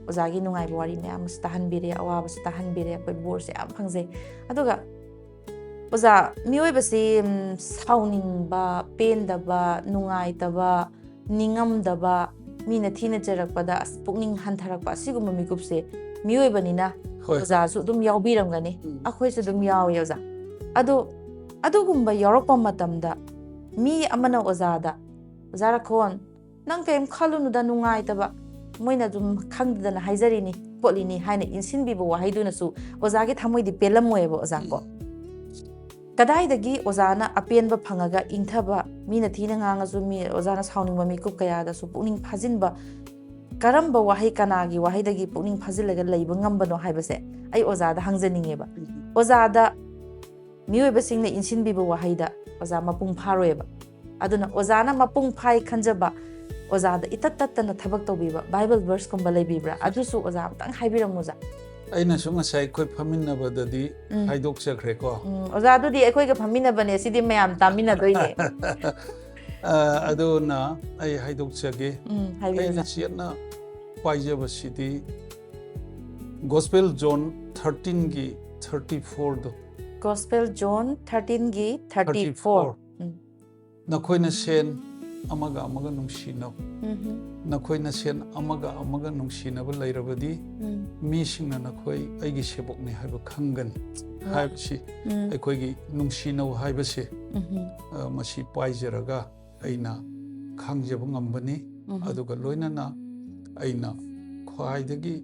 ꯑꯣꯖꯥꯒꯤ ꯅꯨꯡꯉꯥꯏꯕ ꯋꯥꯔꯤ ꯃꯌꯥꯝ ꯑꯃꯁꯨ ꯇꯥꯍꯟꯕꯤꯔꯦ, ꯑꯋꯥꯕꯁꯨ ꯇꯥꯍꯟꯕꯤꯔꯦ, ꯑꯩꯈꯣꯏ ꯕꯣꯔꯁꯦ ꯌꯥꯝ ꯐꯪꯖꯩ꯫ ꯑꯗꯨꯒ ꯑꯣꯖꯥ, ꯃꯤꯑꯣꯏꯕꯁꯤ ꯎꯝ, ꯁꯥꯎꯅꯤꯡꯕ, ꯄꯦꯟꯗꯕ, ꯅꯨꯡꯉꯥꯏꯇꯕ, ꯅꯤꯡꯉꯝꯗꯕ, ꯃꯤꯅ ꯊꯤꯅ ꯆꯩꯔꯛꯄꯗ ꯑꯁ ꯄꯨꯛꯅꯤꯡ ꯍꯟꯊꯔꯛꯄ, ꯑꯁꯤꯒꯨꯝꯕ ꯃꯤꯀꯨꯞꯁꯦ ꯃꯤꯑꯣꯏꯕꯅꯤꯅ ꯍꯣꯏ꯫ ꯑꯣꯖꯥꯁꯨ ꯑꯗꯨꯝ ꯌꯥꯎꯕꯤꯔꯝꯒꯅꯤ꯫ ꯎꯝ꯫ ꯑꯩꯈꯣꯏꯁꯨ ꯑꯗꯨꯝ ꯌꯥꯎꯋꯤ ꯑꯣꯖꯥ꯫ ꯑꯗꯣ ꯑꯗꯨꯒꯨꯝꯕ ꯌꯥꯎꯔꯛꯄ ꯃꯇꯝꯗ ꯃꯤ ꯑꯃꯅ ꯑꯣꯖꯥꯗ, "ꯑꯣꯖꯥ ꯔꯥꯈꯣꯟ, ꯅꯪ ꯀꯔꯤꯝ ꯈꯜꯂꯨꯅꯨꯗ, ꯅꯨꯡꯉꯥꯏꯇꯕ, ꯃꯣꯏꯅ ꯑꯗꯨꯝ ꯈꯪꯗꯗꯅ ꯍꯥꯏꯖꯔꯤꯅꯤ ꯈꯣꯠꯂꯤꯅꯤ" ꯍꯥꯏꯅ ꯏꯟꯁꯤꯟꯕꯤꯕ ꯋꯥꯍꯩꯗꯨꯅꯁꯨ ꯑꯣꯖꯥꯒꯤ ꯊꯃꯣꯏꯗꯤ ꯄꯦꯜꯂꯝꯃꯣꯏꯕ ꯑꯣꯖꯥ꯫ ꯀꯣ ꯀꯗꯥꯏꯗꯒꯤ ꯑꯣꯖꯥꯅ ꯑꯄꯦꯟꯕ ꯐꯪꯉꯒ ꯏꯪꯊꯕ, ꯃꯤꯅ ꯊꯤꯅ ꯉꯥꯡꯉꯁꯨ, ꯃꯤ ꯑꯣꯖꯥꯅ ꯁꯥꯎꯅꯤꯡꯕ ꯃꯤꯀꯨꯞ ꯀꯌꯥꯗꯁꯨ ꯄꯨꯛꯅꯤꯡ ꯐꯥꯖꯤꯟꯕ, ꯀꯔꯝꯕ ꯋꯥꯍꯩ, ꯀꯅꯥꯒꯤ ꯋꯥꯍꯩꯗꯒꯤ ꯄꯨꯛꯅꯤꯡ ꯐꯥꯖꯤꯜꯂꯒ ꯂꯩꯕ ꯉꯝꯕꯅꯣ ꯍꯥꯏꯕꯁꯦ ꯑꯩ ꯑꯣꯖꯥꯗ ꯍꯪꯖꯅꯤꯡꯉꯦꯕ꯫ ꯑꯣꯖꯥꯗ ꯃꯤꯑꯣꯏꯕꯁꯤꯡꯅ ꯏꯟꯁꯤꯟꯕꯤꯕ ꯋꯥꯍꯩꯗ ꯑꯣꯖꯥ ꯃꯄꯨꯡ ꯐꯥꯔꯣꯏꯕ꯫ ꯑꯗꯨꯅ ꯑꯣꯖꯥꯅ ꯃꯄꯨꯡ ꯐꯥꯏ ꯈꯟꯖꯕ, ꯑꯣꯖꯥꯗ ꯏꯇꯠ ꯇꯠꯇꯅ ꯊꯕꯛ ꯇꯧꯕꯤꯕ Bible verseꯀꯨꯝꯕ ꯂꯩꯕꯤꯕ꯭ꯔꯥ? ꯑꯗꯨꯁꯨ ꯑꯣꯖꯥ ꯑꯃꯇꯪ ꯍꯥꯏꯕꯤꯔꯝꯃꯨ ꯑꯣꯖꯥ꯫ ꯑꯩꯅꯁꯨ ꯉꯁꯥꯏ ꯑꯩꯈꯣꯏ ꯐꯝꯃꯤꯟꯅꯕꯗꯗꯤ ꯎꯝ꯫ ꯍꯥꯏꯗꯣꯛꯆꯈ꯭ꯔꯦꯀꯣ꯫ ꯎꯝ, ꯑꯣꯖꯥ, ꯑꯗꯨꯗꯤ ꯑꯩꯈꯣꯏꯒ ꯐꯝꯃꯤꯟꯅꯕꯅꯦ, ꯁꯤꯗꯤ ꯃꯌꯥꯝ ꯇꯥꯃꯤꯟꯅꯗꯣꯏꯅꯦ꯫ ꯑ, ꯑꯗꯨꯅ ꯑꯩ ꯍꯥꯏꯗꯣꯛꯆꯒꯦ꯫ ꯎꯝ, ꯍꯥꯏꯕꯤꯌꯨ ꯑꯩꯅ ꯑꯣꯖꯥ꯫ ꯆꯦꯠꯅ ꯄꯥꯏꯖꯕꯁꯤꯗꯤ Gospel John thirteenꯒꯤ thirty fourꯗꯣ꯫ Gospel John thirteenꯒꯤ thirty four꯫ Thirty four꯫ ꯎꯝ꯫ "ꯅꯈꯣꯏꯅ ꯁꯦꯟ ꯑꯃꯒ ꯑꯃꯒ ꯅꯨꯡꯁꯤꯅꯧ꯫ ꯎꯝꯍꯨꯝ꯫ ꯅꯈꯣꯏꯅ ꯁꯦꯟ ꯑꯃꯒ ꯑꯃꯒ ꯅꯨꯡꯁꯤꯅꯕ ꯂꯩꯔꯕꯗꯤ ꯎꯝ꯫ ꯃꯤꯁꯤꯡꯅ ꯅꯈꯣꯏ ꯑꯩꯒꯤ ꯁꯦꯕꯣꯛꯅꯤ ꯍꯥꯏꯕ ꯈꯪꯒꯅꯤ" ꯋꯥ꯫ ꯍꯥꯏꯕꯁꯤ ꯎꯝ꯫ ꯑꯩꯈꯣꯏꯒꯤ ꯅꯨꯡꯁꯤꯅꯧ ꯍꯥꯏꯕꯁꯦ, ꯎꯝꯍꯨꯝ꯫ ꯑ, ꯃꯁꯤ ꯄꯥꯏꯖꯔꯒ ꯑꯩꯅ ꯈꯪꯖꯕ ꯉꯝꯕꯅꯤ꯫ ꯎꯝꯍꯨꯝ꯫ ꯑꯗꯨꯒ ꯂꯣꯏꯅꯅ ꯑꯩꯅ ꯈ꯭ꯋꯥꯏꯗꯒꯤ,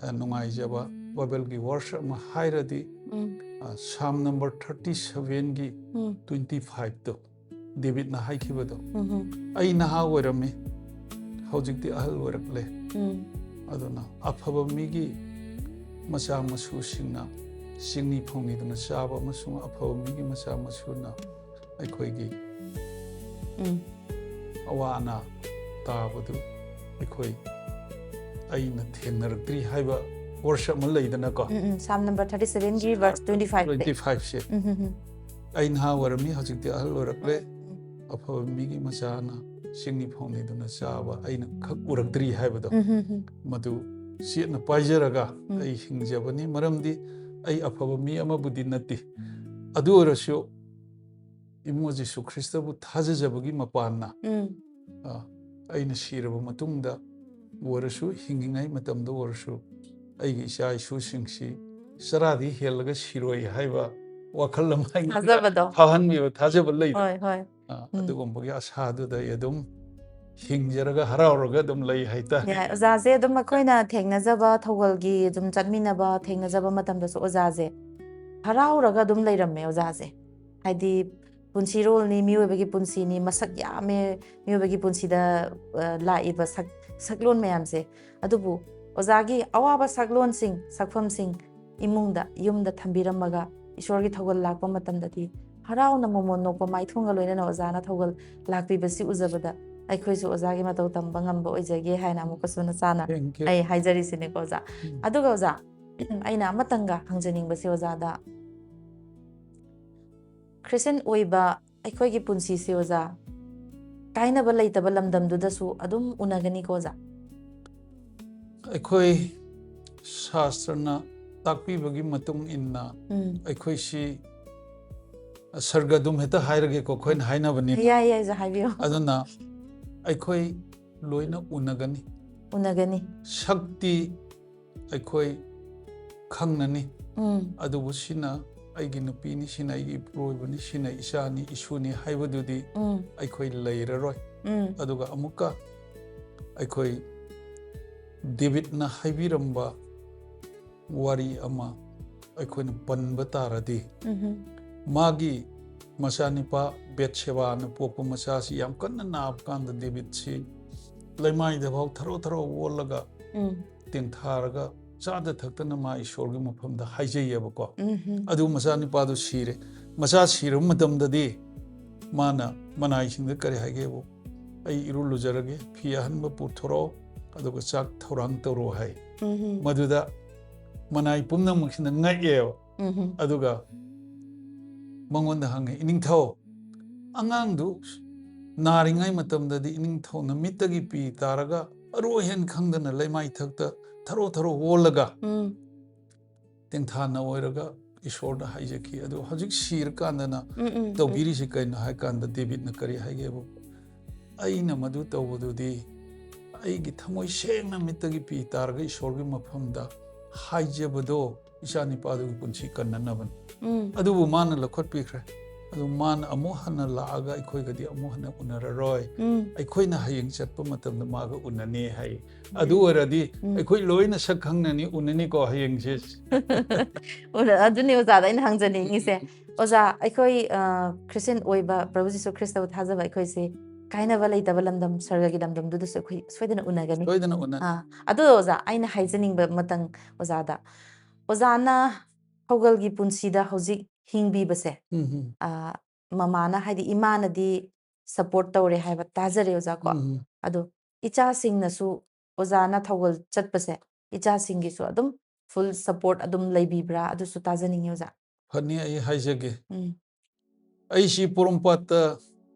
ꯑ, ꯅꯨꯡꯉꯥꯏꯖꯕ Bibleꯒꯤ verse ꯑꯃ ꯍꯥꯏꯔꯗꯤ, ꯎꯝ꯫ ꯑ, Psalm number thirty sevenꯒꯤ ꯎꯝ꯫ twenty fiveꯇꯣ, ꯗꯦꯕꯤꯠꯅ ꯍꯥꯏꯈꯤꯕꯗꯣ, ꯎꯝꯍꯨꯝ꯫ "ꯑꯩ ꯅꯍꯥ ꯑꯣꯏꯔꯝꯃꯤ, ꯍꯧꯖꯤꯛꯇꯤ ꯑꯍꯜ ꯑꯣꯏꯔꯛꯂꯦ꯫ ꯎꯝ꯫ ꯑꯗꯨꯅ ꯑꯐꯕ ꯃꯤꯒꯤ ꯃꯆꯥ ꯃꯁꯨꯁꯤꯡꯅ ꯆꯤꯡꯅꯤ ꯐꯧꯅꯤꯗꯨꯅ ꯆꯥꯕ ꯑꯃꯁꯨꯡ ꯑꯐꯕ ꯃꯤꯒꯤ ꯃꯆꯥ ꯃꯁꯨꯅ ꯑꯩꯈꯣꯏꯒꯤ ꯎꯝ꯫ ꯑꯋꯥ ꯑꯅꯥ ꯇꯥꯕꯗꯨ ꯑꯩꯈꯣꯏ ꯑꯩꯅ ꯊꯦꯡꯅꯔꯛꯇ꯭ꯔꯤ ꯍꯥꯏꯕ ꯋꯥꯔꯁ ꯑꯃ ꯂꯩꯗꯅꯀꯣ, um um psalm number thirty ꯁꯚꯦꯟꯒꯤ ꯚꯔꯁ ꯇ꯭ꯋꯦꯟꯇꯤ ꯐꯥꯏꯚ ꯇ꯭ꯋꯦꯟꯇꯤ ꯐꯥꯏꯚꯁꯦ꯫ ꯎꯝ ꯎꯝ ꯎꯝ ꯑꯩ ꯅꯍꯥ ꯑꯣꯏꯔꯝꯃꯤ, ꯍꯧꯖꯤꯛꯇꯤ ꯑꯍꯜ ꯑꯣꯏꯔꯛꯂꯦ꯫ ꯑꯐꯕ ꯃꯤꯒꯤ ꯃꯆꯥꯅ ꯆꯤꯡꯅꯤ ꯐꯥꯎꯅꯤꯗꯨꯅ ꯆꯥꯕ ꯑꯩꯅ ꯈꯛ ꯎꯔꯛꯇ꯭ꯔꯤ ꯍꯥꯏꯕꯗꯣ, ꯎꯝ ꯎꯝ ꯎꯝ ꯃꯗꯨ ꯆꯦꯠꯅ ꯄꯥꯏꯖꯔꯒ ꯎꯝ꯫ ꯑꯩ ꯍꯤꯡꯖꯕꯅꯤ꯫ ꯃꯔꯝꯗꯤ ꯑꯩ ꯑꯐꯕ ꯃꯤ ꯑꯃꯕꯨꯗꯤ ꯅꯠꯇꯦ, ꯑꯗꯨ ꯑꯣꯏꯔꯁꯨ ꯏꯕꯨꯡꯉꯣ ꯖꯤꯁꯨ ꯈ꯭ꯔꯤꯁꯇꯕꯨ ꯊꯥꯖꯖꯕꯒꯤ ꯃꯄꯥꯟꯅ, ꯎꯝ ꯑ, ꯑꯩꯅ ꯁꯤꯔꯕ ꯃꯇꯨꯡꯗ ꯑꯣꯏꯔꯁꯨ, ꯍꯤꯡꯉꯤꯉꯩ ꯃꯇꯝꯗ ꯑꯣꯏꯔꯁꯨ, ꯑꯩꯒꯤ ꯏꯆꯥ ꯏꯁꯨꯁꯤꯡꯁꯤ ꯆꯔꯥꯗꯤ ꯍꯦꯜꯂꯒ ꯁꯤꯔꯣꯏ ꯍꯥꯏꯕ ꯋꯥꯈꯜ ꯑꯃ ꯑꯩꯉꯣꯟꯗ ꯊꯥꯖꯕꯗꯣ꯫ ꯐꯥꯎꯍꯟꯕꯤꯕ ꯊꯥꯖꯕ ꯂꯩꯗꯣ꯫ ꯍꯣꯏ ꯍꯣꯏ ꯑ, ꯎꯝ꯫ ꯑꯗꯨꯒꯨꯝꯕꯒꯤ ꯑꯁꯥꯗꯨꯗ ꯑꯩ ꯑꯗꯨꯝ ꯍꯤꯡꯖꯔꯒ ꯍꯔꯥꯎꯔꯒ ꯑꯗꯨꯝ ꯂꯩ ꯍꯥꯏꯇꯥꯔꯦ꯫ ꯌꯥꯏ꯫ ꯑꯣꯖꯥꯁꯦ ꯑꯗꯨꯝ ꯑꯩꯈꯣꯏꯅ ꯊꯦꯡꯅꯖꯕ, ꯊꯧꯒꯜꯒꯤ ꯑꯗꯨꯝ ꯆꯠꯃꯤꯟꯅꯕ, ꯊꯦꯡꯅꯖꯕ ꯃꯇꯝꯗꯁꯨ ꯑꯣꯖꯥꯁꯦ ꯍꯔꯥꯎꯔꯒ ꯑꯗꯨꯝ ꯂꯩꯔꯝꯃꯦ ꯑꯣꯖꯥꯁꯦ꯫ ꯍꯥꯏꯗꯤ ꯄꯨꯟꯁꯤꯔꯣꯜꯅꯤ, ꯃꯤꯑꯣꯏꯕꯒꯤ ꯄꯨꯟꯁꯤꯅꯤ, ꯃꯁꯛ ꯌꯥꯝꯃꯦ ꯃꯤꯑꯣꯏꯕꯒꯤ ꯄꯨꯟꯁꯤꯗ, ꯑ, ꯂꯥꯛꯏꯕ ꯁꯛ-, ꯁꯛꯂꯣꯟ ꯃꯌꯥꯝꯁꯦ꯫ ꯑꯗꯨꯕꯨ ꯑꯣꯖꯥꯒꯤ ꯑꯋꯥꯕ ꯁꯛꯂꯣꯟꯁꯤꯡ, ꯁꯛꯐꯝꯁꯤꯡ ꯏꯃꯨꯡꯗ, ꯌꯨꯝꯗ ꯊꯝꯕꯤꯔꯝꯃꯒ ꯏꯁꯣꯔꯒꯤ ꯊꯧꯒꯜ ꯂꯥꯛꯄ ꯃꯇꯝꯗꯗꯤ ꯍꯔꯥꯎꯅ ꯃꯣꯃꯣꯟ ꯅꯣꯛꯄ ꯃꯥꯏꯊꯣꯡꯒ ꯂꯣꯏꯅꯅ ꯑꯣꯖꯥꯅ ꯊꯧꯒꯜ ꯂꯥꯛꯄꯤꯕꯁꯤ ꯎꯖꯕꯗ ꯑꯩꯈꯣꯏꯁꯨ ꯑꯣꯖꯥꯒꯤ ꯃꯇꯧ ꯇꯝꯕ ꯉꯝꯕ ꯑꯣꯏꯖꯒꯦ ꯍꯥꯏꯅ ꯑꯃꯨꯛꯀꯁꯨ ꯅꯆꯥꯅ Thank you. ꯑꯩ ꯍꯥꯏꯖꯔꯤꯁꯤꯅꯦꯀꯣ ꯑꯣꯖꯥ꯫ ꯎꯝ꯫ ꯑꯗꯨꯒ ꯑꯣꯖꯥ, ꯑꯩꯅ ꯑꯃꯇꯪꯒ ꯍꯪꯖꯅꯤꯡꯕꯁꯦ ꯑꯣꯖꯥꯗ, ꯈ꯭ꯔꯤꯁꯇꯤꯌꯟ ꯑꯣꯏꯕ ꯑꯩꯈꯣꯏꯒꯤ ꯄꯨꯟꯁꯤꯁꯦ ꯑꯣꯖꯥ, ꯀꯥꯏꯅꯕ ꯂꯩꯇꯕ ꯂꯝꯗꯝꯗꯨꯗꯁꯨ ꯑꯗꯨꯝ ꯎꯅꯒꯅꯤꯀꯣ ꯑꯣꯖꯥ? ꯑꯩꯈꯣꯏ ꯁꯥꯁꯇ꯭ꯔꯅ ꯇꯥꯛꯄꯤꯕꯒꯤ ꯃꯇꯨꯡ ꯏꯟꯅ ꯎꯝ꯫ ꯑꯩꯈꯣꯏꯁꯤ ꯁꯔꯒ ꯑꯗꯨꯝ ꯍꯦꯛꯇ ꯍꯥꯏꯔꯒꯦꯀꯣ, ꯑꯩꯈꯣꯏꯅ ꯍꯥꯏꯅꯕꯅꯤꯅ꯫ ꯌꯥꯏ ꯌꯥꯏ ꯑꯣꯖꯥ, ꯍꯥꯏꯕꯤꯌꯨ꯫ ꯑꯗꯨꯅ ꯑꯩꯈꯣꯏ ꯂꯣꯏꯅ ꯎꯅꯒꯅꯤ꯫ ꯎꯅꯒꯅꯤ꯫ ꯁꯛꯇꯤ ꯑꯩꯈꯣꯏ ꯈꯪꯅꯅꯤ꯫ ꯎꯝ꯫ ꯑꯗꯨꯕꯨ ꯁꯤꯅ ꯑꯩꯒꯤ ꯅꯨꯄꯤꯅꯤ, ꯁꯤꯅ ꯑꯩꯒꯤ ꯏꯄꯨꯔꯣꯏꯕꯅꯤ, ꯁꯤꯅ ꯏꯆꯥꯅꯤ, ꯏꯁꯨꯅꯤ ꯍꯥꯏꯕꯗꯨꯗꯤ ꯎꯝ꯫ ꯑꯩꯈꯣꯏ ꯂꯩꯔꯔꯣꯏ꯫ ꯎꯝ꯫ ꯑꯗꯨꯒ ꯑꯃꯨꯛꯀ ꯑꯩꯈꯣꯏ ꯗꯦꯕꯤꯠꯅ ꯍꯥꯏꯕꯤꯔꯝꯕ ꯋꯥꯔꯤ ꯑꯃ ꯑꯩꯈꯣꯏꯅ ꯄꯟꯕ ꯇꯥꯔꯗꯤ, ꯎꯝ꯫ ꯃꯥꯒꯤ ꯃꯆꯥꯅꯤꯄꯥ ꯕꯦꯠꯁꯦꯕꯥꯅ ꯄꯣꯛꯄ ꯃꯆꯥꯁꯤ ꯌꯥꯝ ꯀꯟꯅ ꯅꯥꯕ ꯀꯥꯟꯗ ꯗꯦꯕꯤꯠꯁꯤ ꯂꯩꯃꯥꯏꯗ ꯐꯥꯎ ꯊꯔꯣ ꯊꯔꯣ ꯑꯣꯜꯂꯒ ꯎꯝ꯫ ꯇꯦꯡꯊꯥꯔꯒ ꯆꯥꯗ ꯊꯛꯇꯅ ꯃꯥ ꯏꯁꯣꯔꯒꯤ ꯃꯐꯝꯗ ꯍꯥꯏꯖꯩꯌꯦꯕꯀꯣ꯫ ꯎꯝ꯫ ꯑꯗꯨ ꯃꯆꯥꯅꯤꯄꯥꯗꯨ ꯁꯤꯔꯦ꯫ ꯃꯆꯥ ꯁꯤꯔꯕ ꯃꯇꯝꯗꯗꯤ ꯃꯥꯅ ꯃꯅꯥꯏꯁꯤꯡꯗ ꯀꯔꯤ ꯍꯥꯏꯒꯦꯕꯨ, "ꯑꯩ ꯏꯔꯨ ꯂꯨꯖꯔꯒꯦ, ꯐꯤ ꯑꯍꯟꯕ ꯄꯨꯊꯣꯔꯛꯑꯣ, ꯑꯗꯨꯒ ꯆꯥꯛ ꯊꯧꯔꯥꯡ ꯇꯧꯔꯣ" ꯍꯥꯏ꯫ ꯎꯝ ꯃꯗꯨꯗ ꯃꯅꯥꯏ ꯄꯨꯝꯅꯃꯛꯁꯤꯅ ꯉꯛꯑꯦꯕ꯫ ꯎꯝ ꯑꯗꯨꯒ ꯃꯉꯣꯟꯗ ꯍꯪꯉꯦ, "ꯏꯅꯤꯡꯊꯧ, ꯑꯉꯥꯡꯗꯨ ꯅꯥꯔꯤꯉꯩ ꯃꯇꯝꯗꯗꯤ ꯏꯅꯤꯡꯊꯧꯅ ꯃꯤꯠꯇꯒꯤ ꯄꯤ ꯇꯥꯔꯒ ꯑꯔꯣꯏ ꯍꯦꯟ ꯈꯪꯗꯅ ꯂꯩꯃꯥꯏꯊꯛꯇ ꯊꯔꯣ ꯊꯔꯣ ꯑꯣꯜꯂꯒ ꯎꯝ ꯇꯦꯡꯊꯥꯅ ꯑꯣꯏꯔꯒ ꯏꯁꯣꯔꯗ ꯍꯥꯏꯖꯈꯤ꯫ ꯑꯗꯣ ꯍꯧꯖꯤꯛ ꯁꯤꯔꯀꯥꯟꯗꯅ ꯎꯝ ꯎꯝ ꯇꯧꯕꯤꯔꯤꯁꯤ ꯀꯩꯅꯣ ꯍꯥꯏ ꯀꯥꯟꯗ ꯗꯦꯕꯤꯠꯅ ꯀꯔꯤ ꯍꯥꯏꯒꯦꯕꯨ, "ꯑꯩꯅ ꯃꯗꯨ ꯇꯧꯕꯗꯨꯗꯤ ꯑꯩꯒꯤ ꯊꯃꯣꯏ ꯁꯦꯡꯅ ꯃꯤꯠꯇꯒꯤ ꯄꯤ ꯇꯥꯔꯒ ꯏꯁꯣꯔꯒꯤ ꯃꯐꯝꯗ ꯍꯥꯏꯖꯕꯗꯣ ꯏꯆꯥ ꯅꯤꯄꯥꯗꯨꯒꯤ ꯄꯨꯟꯁꯤ ꯀꯟꯅꯅꯕꯅꯤ꯫ ꯎꯝ ꯑꯗꯨꯕꯨ ꯃꯥꯅ ꯂꯧꯈꯠꯄꯤꯈ꯭ꯔꯦ꯫ ꯑꯗꯨ ꯃꯥꯅ ꯑꯃꯨꯛ ꯍꯟꯅ ꯂꯥꯛꯑꯒ ꯑꯩꯈꯣꯏꯒꯗꯤ ꯑꯃꯨꯛ ꯍꯟꯅ ꯎꯅꯔꯔꯣꯏ꯫ ꯎꯝ ꯑꯩꯈꯣꯏꯅ ꯍꯌꯦꯡ ꯆꯠꯄ ꯃꯇꯝꯗ ꯃꯥꯒ ꯎꯅꯅꯤ" ꯍꯥꯏ꯫ "ꯑꯗꯨ ꯑꯣꯏꯔꯗꯤ ꯎꯝ꯫ ꯑꯩꯈꯣꯏ ꯂꯣꯏꯅ ꯁꯛ ꯈꯪꯅꯅꯤ, ꯎꯅꯅꯤꯀꯣ ꯍꯌꯦꯡꯁꯦ"꯫ ꯑꯣ, ꯑꯗꯨꯅꯦ ꯑꯣꯖꯥꯗ ꯑꯩꯅ ꯍꯪꯖꯅꯤꯡꯉꯤꯁꯦ꯫ ꯑꯣꯖꯥ, ꯑꯩꯈꯣꯏ ꯑ, ꯈ꯭ꯔꯤꯁꯇꯤꯌꯟ ꯑꯣꯏꯕ, ꯄ꯭ꯔꯚꯨ ꯖꯤꯁꯨ ꯈ꯭ꯔꯤꯁꯇꯕꯨ ꯊꯥꯖꯕ ꯑꯩꯈꯣꯏꯁꯦ ꯀꯥꯏꯅꯕ ꯂꯩꯇꯕ ꯂꯝꯗꯝ, ꯁꯔꯒꯒꯤ ꯂꯝꯗꯝꯗꯨꯗꯁꯨ ꯑꯩꯈꯣꯏ ꯁꯣꯏꯗꯅ ꯎꯅꯒꯅꯤ꯫ ꯁꯣꯏꯗꯅ ꯎꯅꯅꯤ꯫ ꯑꯥ, ꯑꯗꯣ ꯑꯣꯖꯥ, ꯑꯩꯅ ꯍꯥꯏꯖꯅꯤꯡꯕ ꯃꯇꯪ ꯑꯣꯖꯥꯗ, ꯑꯣꯖꯥꯅ ꯊꯧꯒꯜꯒꯤ ꯄꯨꯟꯁꯤꯗ ꯍꯧꯖꯤꯛ ꯍꯤꯡꯕꯤꯕꯁꯦ, ꯎꯝ, ꯎꯝ꯫ ꯑ, ꯃꯃꯥꯅ, ꯍꯥꯏꯗꯤ ꯏꯃꯥꯅꯗꯤ ꯁꯞꯄꯣꯔꯠ ꯇꯧꯔꯦ ꯍꯥꯏꯕ ꯇꯥꯖꯔꯦ ꯑꯣꯖꯥ ꯀꯣ꯫ ꯎꯝ, ꯎꯝ꯫ ꯑꯗꯣ ꯏꯆꯥꯁꯤꯡꯅꯁꯨ ꯑꯣꯖꯥꯅ ꯊꯧꯒꯜ ꯆꯠꯄꯁꯦ ꯏꯆꯥꯁꯤꯡꯒꯤꯁꯨ ꯑꯗꯨꯝ ꯐꯨꯜ ꯁꯞꯄꯣꯔꯠ ꯑꯗꯨꯝ ꯂꯩꯕꯤꯕ꯭ꯔꯥ? ꯑꯗꯨꯁꯨ ꯇꯥꯖꯅꯤꯡꯉꯤ ꯑꯣꯖꯥ꯫ ꯐꯅꯤ, ꯑꯩ ꯍꯥꯏꯖꯒꯦ꯫ ꯎꯝ ꯑꯩꯁꯤ ꯄꯣꯔꯣꯝꯄꯥꯠꯇ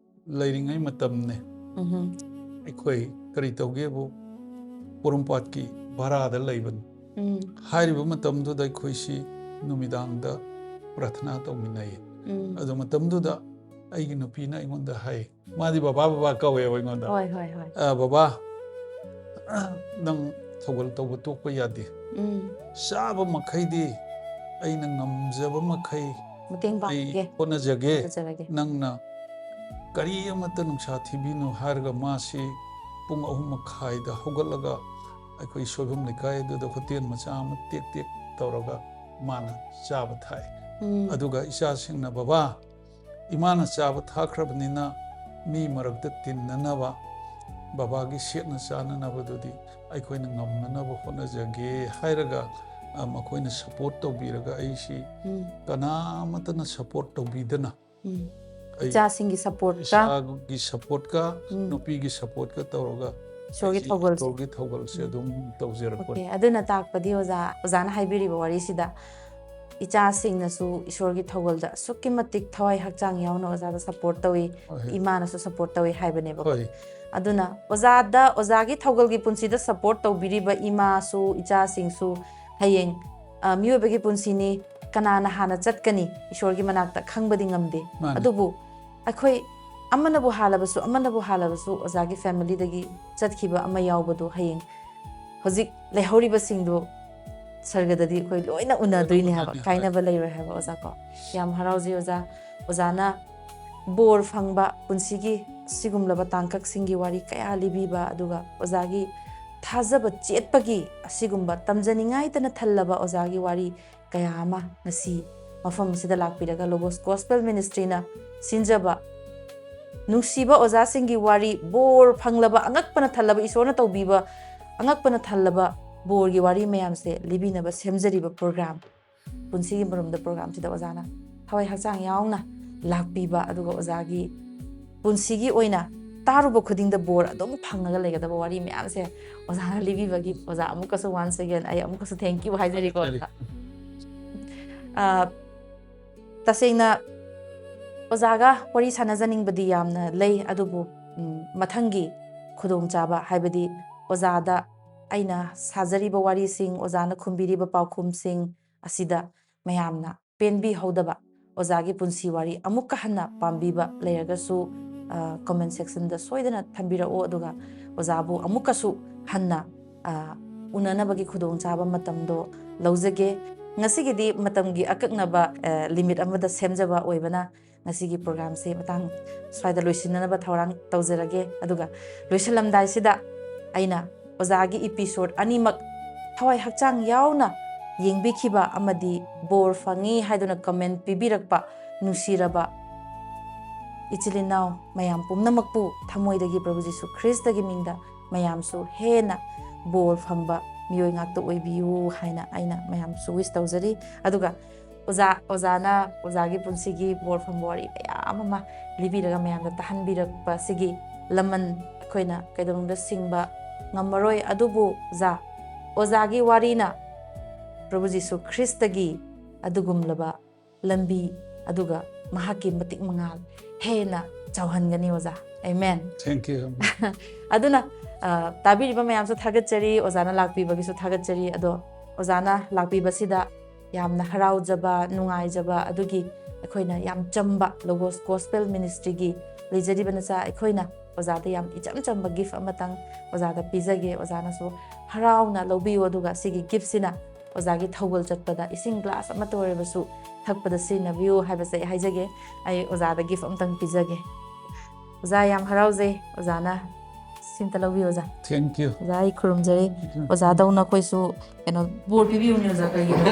ꯂꯩꯔꯤꯉꯩ ꯃꯇꯝꯅꯦ꯫ ꯎꯝ ꯑꯩꯈꯣꯏ ꯀꯔꯤ ꯇꯧꯒꯦꯕꯨ, ꯄꯣꯔꯣꯝꯄꯥꯠꯀꯤ ꯚꯔꯥꯗ ꯂꯩꯕꯅꯤ꯫ ꯎꯝ ꯍꯥꯏꯔꯤꯕ ꯃꯇꯝꯗꯨꯗ ꯑꯩꯈꯣꯏꯁꯤ ꯅꯨꯃꯤꯗꯥꯡꯗ ꯄ꯭ꯔꯥꯊꯅꯥ ꯇꯧꯃꯤꯟꯅꯩ꯫ ꯎꯝ ꯑꯗꯨ ꯃꯇꯝꯗꯨꯗ ꯑꯩꯒꯤ ꯅꯨꯄꯤꯅ ꯑꯩꯉꯣꯟꯗ ꯍꯥꯏ, ꯃꯥꯗꯤ ꯕꯕꯥ ꯕꯕꯥ ꯀꯧꯋꯦꯕ ꯑꯩꯉꯣꯟꯗ꯫ ꯍꯣꯏ ꯍꯣꯏ ꯍꯣꯏ "ꯑ, ꯕꯕꯥ, ꯅꯪ ꯊꯧꯒꯜ ꯇꯧꯕ ꯇꯣꯛꯄ ꯌꯥꯗꯦ꯫ ꯎꯝ ꯆꯥꯕ ꯃꯈꯩꯗꯤ ꯑꯩꯅ ꯉꯝꯖꯕ ꯃꯈꯩ ꯃꯇꯦꯡ ꯑꯩ ꯄꯥꯡꯒꯦ꯫ ꯍꯣꯠꯅꯖꯒꯦ꯫ ꯍꯣꯠꯅꯖꯔꯒꯦ꯫ ꯅꯪꯅ ꯀꯔꯤ ꯑꯃꯠꯇ ꯅꯨꯡꯁꯥ ꯊꯤꯕꯤꯅꯨ" ꯍꯥꯏꯔꯒ ꯃꯥꯁꯤ ꯄꯨꯡ ꯑꯍꯨꯝ ꯃꯈꯥꯏꯗ ꯍꯧꯒꯠꯂꯒ ꯑꯩꯈꯣꯏ ꯁꯣꯏꯕꯝ ꯂꯩꯀꯥꯏ ꯑꯗꯨꯗ ꯍꯣꯇꯦꯜ ꯃꯆꯥ ꯑꯃ ꯇꯦꯛ ꯇꯦꯛ ꯇꯧꯔꯒ ꯃꯥꯅ ꯆꯥꯕ ꯊꯥꯏ꯫ ꯎꯝ ꯑꯗꯨꯒ ꯏꯆꯥꯁꯤꯡꯅ, "ꯕꯕꯥ, ꯏꯃꯥꯅ ꯆꯥꯕ ꯊꯥꯈ꯭ꯔꯕꯅꯤꯅ ꯃꯤ ꯃꯔꯛꯇ ꯇꯤꯟꯅꯅꯕ, ꯕꯕꯥꯒꯤ ꯁꯦꯠꯅ ꯆꯥꯅꯅꯕꯗꯨꯗꯤ ꯑꯩꯈꯣꯏꯅ ꯉꯝꯅꯅꯕ ꯍꯣꯠꯅꯖꯒꯦ" ꯍꯥꯏꯔꯒ, ꯑ, ꯃꯈꯣꯏꯅ ꯁꯞꯄꯣꯔꯠ ꯇꯧꯕꯤꯔꯒ ꯑꯩꯁꯤ ꯎꯝ ꯀꯅꯥꯃꯠꯇꯅ ꯁꯞꯄꯣꯔꯠ ꯇꯧꯕꯤꯗꯅ ꯎꯝ ꯏꯆꯥꯁꯤꯡꯒꯤ supportꯀ, ꯏꯁꯥꯒꯤ supportꯀ, ꯎꯝ꯫ ꯅꯨꯄꯤꯒꯤ supportꯀ ꯇꯧꯔꯒ ꯏꯁꯣꯔꯒꯤ ꯑꯩꯁꯤ ꯊꯧꯒꯜꯁꯦ꯫ ꯏꯁꯣꯔꯒꯤ ꯊꯧꯒꯜꯁꯦ ꯑꯗꯨꯝ ꯇꯧꯖꯔꯛꯄꯅꯤ꯫ Okay, ꯑꯗꯨꯅ ꯇꯥꯛꯄꯗꯤ ꯑꯣꯖꯥ, ꯑꯣꯖꯥꯅ ꯍꯥꯏꯕꯤꯔꯤꯕ ꯋꯥꯔꯤꯁꯤꯗ ꯏꯆꯥꯁꯤꯡꯅꯁꯨ ꯏꯁꯣꯔꯒꯤ ꯊꯧꯒꯜꯗ ꯑꯁꯨꯛꯀꯤ ꯃꯇꯤꯛ ꯊꯋꯥꯏ ꯍꯛꯆꯥꯡ ꯌꯥꯎꯅ ꯑꯣꯖꯥꯗ support ꯇꯧꯏ, ꯍꯣꯏ꯫ ꯏꯃꯥꯅꯁꯨ support ꯇꯧꯏ ꯍꯥꯏꯕꯅꯦꯕ꯫ ꯍꯣꯏ꯫ ꯑꯗꯨꯅ ꯑꯣꯖꯥꯗ, ꯑꯣꯖꯥꯒꯤ ꯊꯧꯒꯜꯒꯤ ꯄꯨꯟꯁꯤꯗ support ꯇꯧꯕꯤꯔꯤꯕ ꯏꯃꯥꯁꯨ, ꯏꯆꯥꯁꯤꯡꯁꯨ ꯍꯌꯦꯡ, ꯑ, ꯃꯤꯑꯣꯏꯕꯒꯤ ꯄꯨꯟꯁꯤꯅꯤ, ꯀꯅꯥꯅ ꯍꯥꯟꯅ ꯆꯠꯀꯅꯤ ꯏꯁꯣꯔꯒꯤ ꯃꯅꯥꯛꯇ ꯈꯪꯕꯗꯤ ꯉꯝꯗꯦ꯫ ꯃꯥꯅꯤ꯫ ꯑꯗꯨꯕꯨ ꯑꯩꯈꯣꯏ ꯑꯃꯅꯕꯨ ꯍꯥꯜꯂꯕꯁꯨ, ꯑꯃꯅꯕꯨ ꯍꯥꯜꯂꯕꯁꯨ ꯑꯣꯖꯥꯒꯤ familyꯗꯒꯤ ꯆꯠꯈꯤꯕ ꯑꯃ ꯌꯥꯎꯕꯗꯣ ꯍꯌꯦꯡ ꯍꯧꯖꯤꯛ ꯂꯩꯍꯧꯔꯤꯕꯁꯤꯡꯗꯨ ꯁꯔꯒꯗꯗꯤ ꯑꯩꯈꯣꯏ ꯂꯣꯏꯅ ꯎꯅꯗꯣꯏꯅꯦ ꯍꯥꯏꯕ, ꯎꯅꯗꯣꯏꯅꯤ, ꯍꯣꯏ꯫ ꯀꯥꯏꯅꯕ ꯂꯩꯔꯣꯏ ꯍꯥꯏꯕ ꯑꯣꯖꯥ ꯀꯣ꯫ ꯌꯥꯝ ꯍꯔꯥꯎꯖꯩ ꯑꯣꯖꯥ, ꯑꯣꯖꯥꯅ ꯕꯣꯔ ꯐꯪꯕ ꯄꯨꯟꯁꯤꯒꯤ ꯁꯤꯒꯨꯝꯂꯕ ꯇꯥꯡꯀꯛꯁꯤꯡꯒꯤ ꯋꯥꯔꯤ ꯀꯌꯥ ꯂꯤꯕꯤꯕ, ꯑꯗꯨꯒ ꯑꯣꯖꯥꯒꯤ ꯊꯥꯖꯕ ꯆꯦꯠꯄꯒꯤ ꯑꯁꯤꯒꯨꯝꯕ ꯇꯝꯖꯅꯤꯡꯉꯥꯏꯇꯅ ꯊꯜꯂꯕ ꯑꯣꯖꯥꯒꯤ ꯋꯥꯔꯤ ꯀꯌꯥ ꯑꯃ ꯉꯁꯤ ꯃꯐꯝ ꯑꯁꯤꯗ ꯂꯥꯛꯄꯤꯔꯒ Logos Gospel Ministryꯅ ꯁꯤꯟꯖꯕ ꯅꯨꯡꯁꯤꯕ ꯑꯣꯖꯥꯁꯤꯡꯒꯤ ꯋꯥꯔꯤ, ꯕꯣꯔ ꯐꯪꯂꯕ, ꯑꯉꯛꯄꯅ ꯊꯜꯂꯕ, ꯏꯁꯣꯔꯅ ꯇꯧꯕꯤꯕ ꯑꯉꯛꯄꯅ ꯊꯜꯂꯕ ꯕꯣꯔꯒꯤ ꯋꯥꯔꯤ ꯃꯌꯥꯝꯁꯦ ꯂꯤꯕꯤꯅꯕ ꯁꯦꯝꯖꯔꯤꯕ program, ꯄꯨꯟꯁꯤꯒꯤ ꯃꯔꯨꯝꯗ programꯁꯤꯗ ꯑꯣꯖꯥꯅ ꯊꯋꯥꯏ ꯍꯛꯆꯥꯡ ꯌꯥꯎꯅ ꯂꯥꯛꯄꯤꯕ, ꯑꯗꯨꯒ ꯑꯣꯖꯥꯒꯤ ꯄꯨꯟꯁꯤꯒꯤ ꯑꯣꯏꯅ ꯇꯥꯔꯨꯕ ꯈꯨꯗꯤꯡꯗ ꯕꯣꯔ ꯑꯗꯨꯝ ꯐꯪꯉꯒ ꯂꯩꯒꯗꯕ ꯋꯥꯔꯤ ꯃꯌꯥꯝꯁꯦ ꯑꯣꯖꯥꯅ ꯂꯤꯕꯤꯕꯒꯤ ꯑꯣꯖꯥ ꯑꯃꯨꯛꯀꯁꯨ once again ꯑꯩ ꯑꯃꯨꯛꯀꯁꯨ thank you ꯍꯥꯏꯖꯔꯤꯀꯣ ꯑꯣꯖꯥ꯫ ꯑ, ꯇꯁꯦꯡꯅ ꯑꯣꯖꯥꯒ ꯋꯥꯔꯤ ꯁꯥꯟꯅꯖꯅꯤꯡꯕꯗꯤ ꯌꯥꯝꯅ ꯂꯩ, ꯑꯗꯨꯕꯨ, ꯎꯝ, ꯃꯊꯪꯒꯤ ꯈꯨꯗꯣꯡꯆꯥꯕ, ꯍꯥꯏꯕꯗꯤ ꯑꯣꯖꯥꯗ ꯑꯩꯅ ꯁꯥꯖꯔꯤꯕ ꯋꯥꯔꯤꯁꯤꯡ, ꯑꯣꯖꯥꯅ ꯈꯨꯝꯕꯤꯔꯤꯕ ꯄꯥꯎꯈꯨꯝꯁꯤꯡ ꯑꯁꯤꯗ ꯃꯌꯥꯝꯅ ꯄꯦꯟꯕꯤꯍꯧꯗꯕ, ꯑꯣꯖꯥꯒꯤ ꯄꯨꯟꯁꯤ ꯋꯥꯔꯤ ꯑꯃꯨꯛꯀ ꯍꯟꯅ ꯄꯥꯝꯕꯤꯕ ꯂꯩꯔꯒꯁꯨ, ꯑ, comment sectionꯗ ꯁꯣꯏꯗꯅ ꯊꯝꯕꯤꯔꯛꯑꯣ, ꯑꯗꯨꯒ ꯑꯣꯖꯥꯕꯨ ꯑꯃꯨꯛꯀꯁꯨ ꯍꯟꯅ, ꯑ, ꯎꯅꯅꯕꯒꯤ ꯈꯨꯗꯣꯡꯆꯥꯕ ꯃꯇꯝꯗꯣ ꯂꯧꯖꯒꯦ꯫ ꯉꯁꯤꯒꯤꯗꯤ ꯃꯇꯝꯒꯤ ꯑꯀꯛꯅꯕ, ꯑ, limit ꯑꯃꯗ ꯁꯦꯝꯖꯕ ꯑꯣꯏꯕꯅ, ꯉꯁꯤꯒꯤ programꯁꯦ ꯃꯇꯥꯡ ꯁ꯭ꯋꯥꯏꯗ ꯂꯣꯏꯁꯤꯟꯅꯅꯕ ꯊꯧꯔꯥꯡ ꯇꯧꯖꯔꯒꯦ꯫ ꯑꯗꯨꯒ ꯂꯣꯏꯁꯤꯜꯂꯝꯗꯥꯏꯁꯤꯗ ꯑꯩꯅ ꯑꯣꯖꯥꯒꯤ episode ꯑꯅꯤꯃꯛ ꯊꯋꯥꯏ ꯍꯛꯆꯥꯡ ꯌꯥꯎꯅ ꯌꯦꯡꯕꯤꯈꯤꯕ ꯑꯃꯗꯤ ꯕꯣꯔ ꯐꯪꯉꯤ ꯍꯥꯏꯗꯨꯅ comment ꯄꯤꯕꯤꯔꯛꯄ ꯅꯨꯡꯁꯤꯔꯕ ꯏꯆꯤꯜ ꯏꯅꯥꯎ ꯃꯌꯥꯝ ꯄꯨꯝꯅꯃꯛꯄꯨ ꯊꯃꯣꯏꯗꯒꯤ ꯄ꯭ꯔꯚꯨ ꯖꯤꯁꯨ ꯈ꯭ꯔꯤꯁꯇꯒꯤ ꯃꯤꯡꯗ ꯃꯌꯥꯝꯁꯨ ꯍꯦꯟꯅ ꯕꯣꯔ ꯐꯪꯕ ꯃꯤꯑꯣꯏ ꯉꯥꯛꯇ ꯑꯣꯏꯕꯤꯌꯨ ꯍꯥꯏꯅ ꯑꯩꯅ ꯃꯌꯥꯝꯁꯨ wish ꯇꯧꯖꯔꯤ꯫ ꯑꯗꯨꯒ ꯑꯣꯖꯥ ꯑꯣꯖꯥꯅ ꯑꯣꯖꯥꯒꯤ ꯄꯨꯟꯁꯤꯒꯤ ꯕꯣꯔ ꯐꯪꯕ ꯋꯥꯔꯤ ꯃꯌꯥꯝ ꯑꯃ ꯂꯤꯕꯤꯔꯒ ꯃꯌꯥꯝꯗ ꯇꯥꯍꯟꯕꯤꯔꯛꯄ ꯁꯤꯒꯤ ꯂꯃꯟ ꯑꯩꯈꯣꯏꯅ ꯀꯩꯗꯧꯅꯨꯡꯗ ꯁꯤꯡꯕ ꯉꯝꯃꯔꯣꯏ꯫ ꯑꯗꯨꯕꯨ ꯑꯣꯖꯥ, ꯑꯣꯖꯥꯒꯤ ꯋꯥꯔꯤꯅ ꯄ꯭ꯔꯚꯨ ꯖꯤꯁꯨ ꯈ꯭ꯔꯤꯁꯇꯒꯤ ꯑꯗꯨꯒꯨꯝꯂꯕ ꯂꯝꯕꯤ ꯑꯗꯨꯒ ꯃꯍꯥꯛꯀꯤ ꯃꯇꯤꯛ ꯃꯉꯥꯜ ꯍꯦꯟꯅ ꯆꯥꯎꯍꯟꯒꯅꯤ ꯑꯣꯖꯥ꯫ ꯑꯦꯃꯦꯟ꯫ Thank you. ꯑꯗꯨꯅ ꯑ, ꯇꯥꯕꯤꯔꯤꯕ ꯃꯌꯥꯝꯁꯨ ꯊꯥꯒꯠꯆꯔꯤ, ꯑꯣꯖꯥꯅ ꯂꯥꯛꯄꯤꯕꯒꯤꯁꯨ ꯊꯥꯒꯠꯆꯔꯤ꯫ ꯑꯗꯣ ꯑꯣꯖꯥꯅ ꯂꯥꯛꯄꯤꯕꯁꯤꯗ ꯌꯥꯝꯅ ꯍꯔꯥꯎꯖꯕ, ꯅꯨꯡꯉꯥꯏꯖꯕ, ꯑꯗꯨꯒꯤ ꯑꯩꯈꯣꯏꯅ ꯌꯥꯝ ꯆꯝꯕ ꯂꯣꯒꯣꯁ ꯒꯣꯁꯄꯦꯜ ꯃꯤꯅꯤꯁꯇ꯭ꯔꯤꯒꯤ ꯂꯩꯖꯔꯤꯕ ꯅꯆꯥ ꯑꯩꯈꯣꯏꯅ ꯑꯣꯖꯥꯗ ꯌꯥꯝ ꯏꯆꯝ ꯆꯝꯕ ꯒꯤꯐ ꯑꯃꯇꯪ ꯑꯣꯖꯥꯗ ꯄꯤꯖꯒꯦ꯫ ꯑꯣꯖꯥꯅꯁꯨ ꯍꯔꯥꯎꯅ ꯂꯧꯕꯤꯌꯨ, ꯑꯗꯨꯒ ꯁꯤꯒꯤ ꯒꯤꯐꯁꯤꯅ ꯑꯣꯖꯥꯒꯤ ꯊꯧꯒꯜ ꯆꯠꯄꯗ ꯏꯁꯤꯡ ꯒ꯭ꯂꯥꯁ ꯑꯃꯠꯇ ꯑꯣꯏꯔꯕꯁꯨ ꯊꯛꯄꯗ ꯁꯤꯖꯤꯟꯅꯕꯤꯌꯨ ꯍꯥꯏꯕꯁꯦ ꯑꯩ ꯍꯥꯏꯖꯒꯦ꯫ ꯑꯩ ꯑꯣꯖꯥꯗ ꯒꯤꯐ ꯑꯃꯇꯪ ꯄꯤꯖꯒꯦ꯫ ꯑꯣꯖꯥ, ꯌꯥꯝ ꯍꯔꯥꯎꯖꯩ꯫ ꯑꯣꯖꯥꯅ ꯁꯤꯝꯇ ꯂꯧꯕꯤꯌꯨ ꯑꯣꯖꯥ꯫ Thank you. ꯑꯣꯖꯥ, ꯑꯩ ꯈꯨꯔꯨꯝꯖꯔꯤ꯫ ꯑꯣꯖꯥꯗꯧꯅ ꯑꯩꯈꯣꯏꯁꯨ ꯀꯩꯅꯣ ꯕꯣꯔ ꯄꯤꯕꯤꯌꯨꯅꯦ ꯑꯣꯖꯥ꯫ ꯀꯩꯒꯤꯅꯣ?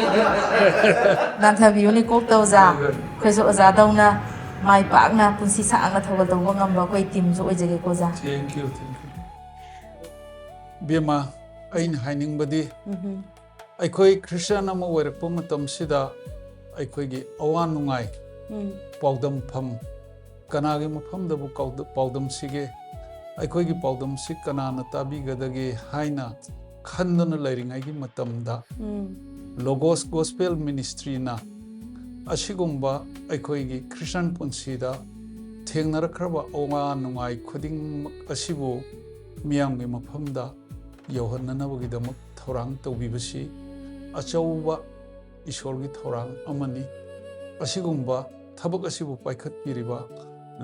ꯅꯥꯟꯊꯕꯤꯌꯨꯅꯦ ꯀꯣꯛꯇ ꯑꯣꯖꯥ꯫ ꯑꯩꯈꯣꯏꯁꯨ ꯑꯣꯖꯥꯗꯧꯅ ꯃꯥꯏ ꯄꯥꯛꯅ ꯄꯨꯟꯁꯤ ꯁꯥꯡꯅ ꯊꯧꯒꯜ ꯇꯧꯕ ꯉꯝꯕ ꯑꯩꯈꯣꯏ ꯇꯤꯝꯁꯨ ꯑꯣꯏꯖꯒꯦꯀꯣ ꯑꯣꯖꯥ꯫ Thank you, thank you. ꯕꯦꯝꯃ, ꯑꯩꯅ ꯍꯥꯏꯅꯤꯡꯕꯗꯤ, ꯎꯝꯍꯨꯝ꯫ ꯑꯩꯈꯣꯏ ꯈ꯭ꯔꯤꯁꯇꯤꯌꯥꯟ ꯑꯃ ꯑꯣꯏꯔꯛꯄ ꯃꯇꯝꯁꯤꯗ ꯑꯩꯈꯣꯏꯒꯤ ꯑꯋꯥ ꯅꯨꯡꯉꯥꯏ, ꯎꯝ꯫ ꯄꯥꯎꯗꯝꯐꯝ, ꯀꯅꯥꯒꯤ ꯃꯐꯝꯗꯕꯨ ꯀꯥꯎꯗ-, ꯄꯥꯎꯗꯝꯁꯤꯒꯦ? ꯑꯩꯈꯣꯏꯒꯤ ꯄꯥꯎꯗꯝꯁꯤ ꯀꯅꯥꯅ ꯇꯥꯕꯤꯒꯗꯒꯦ ꯍꯥꯏꯅ ꯈꯟꯗꯨꯅ ꯂꯩꯔꯤꯉꯩꯒꯤ ꯃꯇꯝꯗ, ꯎꯝ꯫ ꯂꯣꯒꯣꯁ ꯒꯣꯁꯄꯦꯜ ꯃꯤꯅꯤꯁꯇ꯭ꯔꯤꯅ ꯑꯁꯤꯒꯨꯝꯕ ꯑꯩꯈꯣꯏꯒꯤ ꯈ꯭ꯔꯤꯁꯇꯤꯌꯥꯟ ꯄꯨꯟꯁꯤꯗ ꯊꯦꯡꯅꯔꯛꯈ꯭ꯔꯕ ꯑꯋꯥ ꯅꯨꯡꯉꯥꯏ ꯈꯨꯗꯤꯡꯃꯛ ꯑꯁꯤꯕꯨ ꯃꯤꯌꯥꯝꯒꯤ ꯃꯐꯝꯗ ꯌꯧꯍꯟꯅꯅꯕꯒꯤꯗꯃꯛ ꯊꯧꯔꯥꯡ ꯇꯧꯕꯤꯕꯁꯤ ꯑꯆꯧꯕ ꯏꯁꯣꯔꯒꯤ ꯊꯧꯔꯥꯡ ꯑꯃꯅꯤ꯫ ꯑꯁꯤꯒꯨꯝꯕ ꯊꯕꯛ ꯑꯁꯤꯕꯨ ꯄꯥꯏꯈꯠꯄꯤꯔꯤꯕ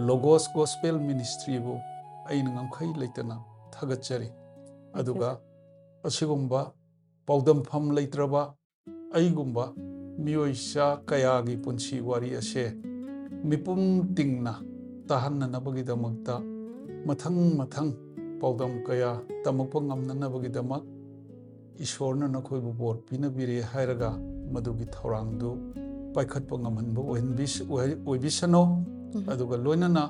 ꯂꯣꯒꯣꯁ ꯒꯣꯁꯄꯦꯜ ꯃꯤꯅꯤꯁꯇ꯭ꯔꯤꯕꯨ ꯑꯩꯅ ꯉꯝꯈꯩ ꯂꯩꯇꯅ ꯊꯥꯒꯠꯆꯔꯤ꯫ ꯑꯗꯨꯒ ꯑꯁꯤꯒꯨꯝꯕ ꯄꯥꯎꯗꯝꯐꯝ ꯂꯩꯇ꯭ꯔꯕ ꯑꯩꯒꯨꯝꯕ ꯃꯤꯑꯣꯏꯆꯥ ꯀꯌꯥꯒꯤ ꯄꯨꯟꯁꯤ ꯋꯥꯔꯤ ꯑꯁꯦ ꯃꯤꯄꯨꯝ ꯇꯤꯡꯅ ꯇꯥꯍꯟꯅꯅꯕꯒꯤꯗꯃꯛꯇ ꯃꯊꯪ ꯃꯊꯪ ꯄꯥꯎꯗꯝ ꯀꯌꯥ ꯇꯝꯃꯛꯄ ꯉꯝꯅꯅꯕꯒꯤꯗꯃꯛ ꯏꯁꯣꯔꯅ ꯅꯈꯣꯏꯕꯨ ꯕꯣꯔ ꯄꯤꯅꯕꯤꯔꯦ ꯍꯥꯏꯔꯒ ꯃꯗꯨꯒꯤ ꯊꯧꯔꯥꯡꯗꯨ ꯄꯥꯏꯈꯠꯄ ꯉꯝꯍꯟꯕ ꯑꯣꯏꯍꯟꯕꯤ-, ꯑꯣꯏ-, ꯑꯣꯏꯕꯤꯁꯅꯨ꯫ ꯎꯝ꯫ ꯑꯗꯨꯒ ꯂꯣꯏꯅꯅ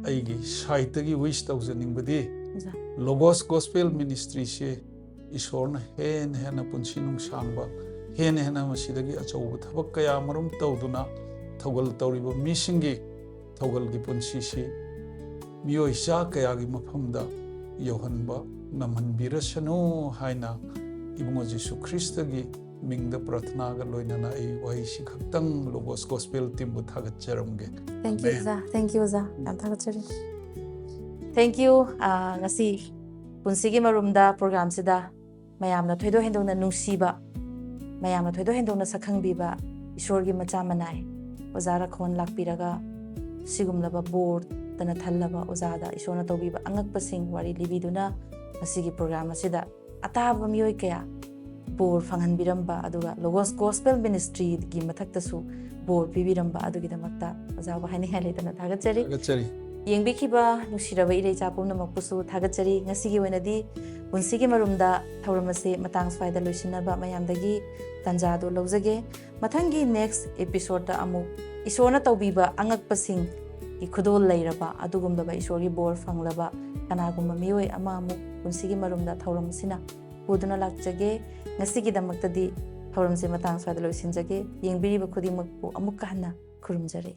ꯑꯩꯒꯤ ꯁꯥꯏꯠꯇꯒꯤ ꯋꯤꯁ ꯇꯧꯖꯅꯤꯡꯕꯗꯤ, ꯑꯣꯖꯥ꯫ ꯂꯣꯒꯣꯁ ꯒꯣꯁꯄꯦꯜ ꯃꯤꯅꯤꯁꯇ꯭ꯔꯤꯁꯦ ꯏꯁꯣꯔꯅ ꯍꯦꯟꯅ ꯍꯦꯟꯅ ꯄꯨꯟꯁꯤ ꯅꯨꯡꯁꯥꯡꯕ, ꯍꯦꯟꯅ ꯍꯦꯟꯅ ꯃꯁꯤꯗꯒꯤ ꯑꯆꯧꯕ ꯊꯕꯛ ꯀꯌꯥ ꯃꯔꯨꯝ ꯇꯧꯗꯨꯅ ꯊꯧꯒꯜ ꯇꯧꯔꯤꯕ ꯃꯤꯁꯤꯡꯒꯤ ꯊꯧꯒꯜꯒꯤ ꯄꯨꯟꯁꯤꯁꯤ ꯃꯤꯑꯣꯏ ꯆꯥ ꯀꯌꯥꯒꯤ ꯃꯐꯝꯗ ꯌꯧꯍꯟꯕ ꯉꯝꯍꯟꯕꯤꯔꯁꯅꯨ ꯍꯥꯏꯅ ꯏꯕꯨꯡꯉꯣ ꯖꯤꯁꯨ ꯈ꯭ꯔꯤꯁꯇꯒꯤ ꯃꯤꯡꯗ ꯄ꯭ꯔꯊꯅꯥꯒ ꯂꯣꯏꯅꯅ ꯑꯩ ꯋꯥꯍꯩꯁꯤ ꯈꯛꯇꯪ ꯂꯣꯒꯣꯁ ꯒꯣꯁꯄꯦꯜ ꯇꯤꯝꯕꯨ ꯊꯥꯒꯠꯆꯔꯝꯒꯦ꯫ Thank you Amen. ꯑꯣꯖꯥ, thank you ꯑꯣꯖꯥ, ꯌꯥꯝ ꯊꯥꯒꯠꯆꯔꯤ꯫ Thank you꯫ ꯑꯥ, ꯉꯁꯤ ꯄꯨꯟꯁꯤꯒꯤ ꯃꯔꯨꯝꯗ ꯄ꯭ꯔꯣꯒ꯭ꯔꯥꯝꯁꯤꯗ ꯃꯌꯥꯝꯅ ꯊꯣꯏꯗꯣꯛ ꯍꯦꯟꯗꯣꯛꯅ ꯅꯨꯡꯁꯤꯕ, ꯃꯌꯥꯝꯅ ꯊꯣꯏꯗꯣꯛ ꯍꯦꯟꯗꯣꯛꯅ ꯁꯛꯈꯪꯕꯤꯕ ꯏꯁꯣꯔꯒꯤ ꯃꯆꯥ ꯃꯅꯥꯏ ꯑꯣꯖꯥ ꯔꯥꯈꯣꯟ ꯂꯥꯛꯄꯤꯔꯒ ꯁꯤꯒꯨꯝꯂꯕ ꯕꯣꯔꯗꯅ ꯊꯜꯂꯕ ꯑꯣꯖꯥꯗ ꯏꯁꯣꯔꯅ ꯇꯧꯕꯤꯕ ꯑꯉꯛꯄꯁꯤꯡ ꯋꯥꯔꯤ ꯂꯤꯕꯤꯗꯨꯅ ꯉꯁꯤꯒꯤ ꯄ꯭ꯔꯣꯒ꯭ꯔꯥꯝ ꯑꯁꯤꯗ ꯑꯇꯥꯕ ꯃꯤꯑꯣꯏ ꯀꯌꯥ ꯕꯣꯔ ꯐꯪꯍꯟꯕꯤꯔꯝꯕ, ꯑꯗꯨꯒ ꯂꯣꯒꯣꯁ ꯒꯣꯁꯄꯦꯜ ꯃꯤꯅꯤꯁꯇ꯭ꯔꯤꯒꯤ ꯃꯊꯛꯇꯁꯨ ꯕꯣꯔ ꯄꯤꯕꯤꯔꯝꯕ ꯑꯗꯨꯒꯤꯗꯃꯛꯇ ꯑꯣꯖꯥꯕꯨ ꯍꯥꯏꯅꯤꯡꯉꯥꯏ ꯂꯩꯇꯅ ꯊꯥꯒꯠꯆꯔꯤ꯫ ꯊꯥꯒꯠꯆꯔꯤ꯫ ꯌꯦꯡꯕꯤꯈꯤꯕ ꯅꯨꯡꯁꯤꯔꯕ ꯏꯔꯩꯆꯥ ꯄꯨꯝꯅꯃꯛꯄꯨꯁꯨ ꯊꯥꯒꯠꯆꯔꯤ꯫ ꯉꯁꯤꯒꯤ ꯑꯣꯏꯅꯗꯤ ꯄꯨꯟꯁꯤꯒꯤ ꯃꯔꯨꯝꯗ ꯊꯧꯔꯝ ꯑꯁꯤ ꯃꯇꯥꯡ ꯁ꯭ꯋꯥꯏꯗ ꯂꯣꯏꯁꯤꯟꯅꯕ ꯃꯌꯥꯝꯗꯒꯤ ꯇꯥꯟꯖꯥꯗꯨ ꯂꯧꯖꯒꯦ꯫ ꯃꯊꯪꯒꯤ ꯅꯦꯛꯁ ꯑꯦꯄꯤꯁꯣꯗꯇ ꯑꯃꯨꯛ ꯏꯁꯣꯔꯅ ꯇꯧꯕꯤꯕ ꯑꯉꯛꯄꯁꯤꯡꯒꯤ ꯈꯨꯗꯣꯜ ꯂꯩꯔꯕ ꯑꯗꯨꯒꯨꯝꯂꯕ ꯏꯁꯣꯔꯒꯤ ꯕꯣꯔ ꯐꯪꯂꯕ ꯀꯅꯥꯒꯨꯝꯕ ꯃꯤꯑꯣꯏ ꯑꯃ ꯑꯃꯨꯛ ꯄꯨꯟꯁꯤꯒꯤ ꯃꯔꯨꯝꯗ ꯊꯧꯔꯝ ꯑꯁꯤꯅ ꯄꯨꯗꯨꯅ ꯂꯥꯛꯆꯒꯦ꯫ ꯉꯁꯤꯒꯤꯗꯃꯛꯇꯗꯤ ꯊꯧꯔꯝꯁꯦ ꯃꯇꯥꯡ ꯁ꯭ꯋꯥꯏꯗ ꯂꯣꯏꯁꯤꯟꯖꯒꯦ꯫ ꯌꯦꯡꯕꯤꯔꯤꯕ ꯈꯨꯗꯤꯡꯃꯛꯄꯨ ꯑꯃꯨꯛꯀ ꯍꯟꯅ ꯈꯨꯔꯨꯝꯖꯔꯤ꯫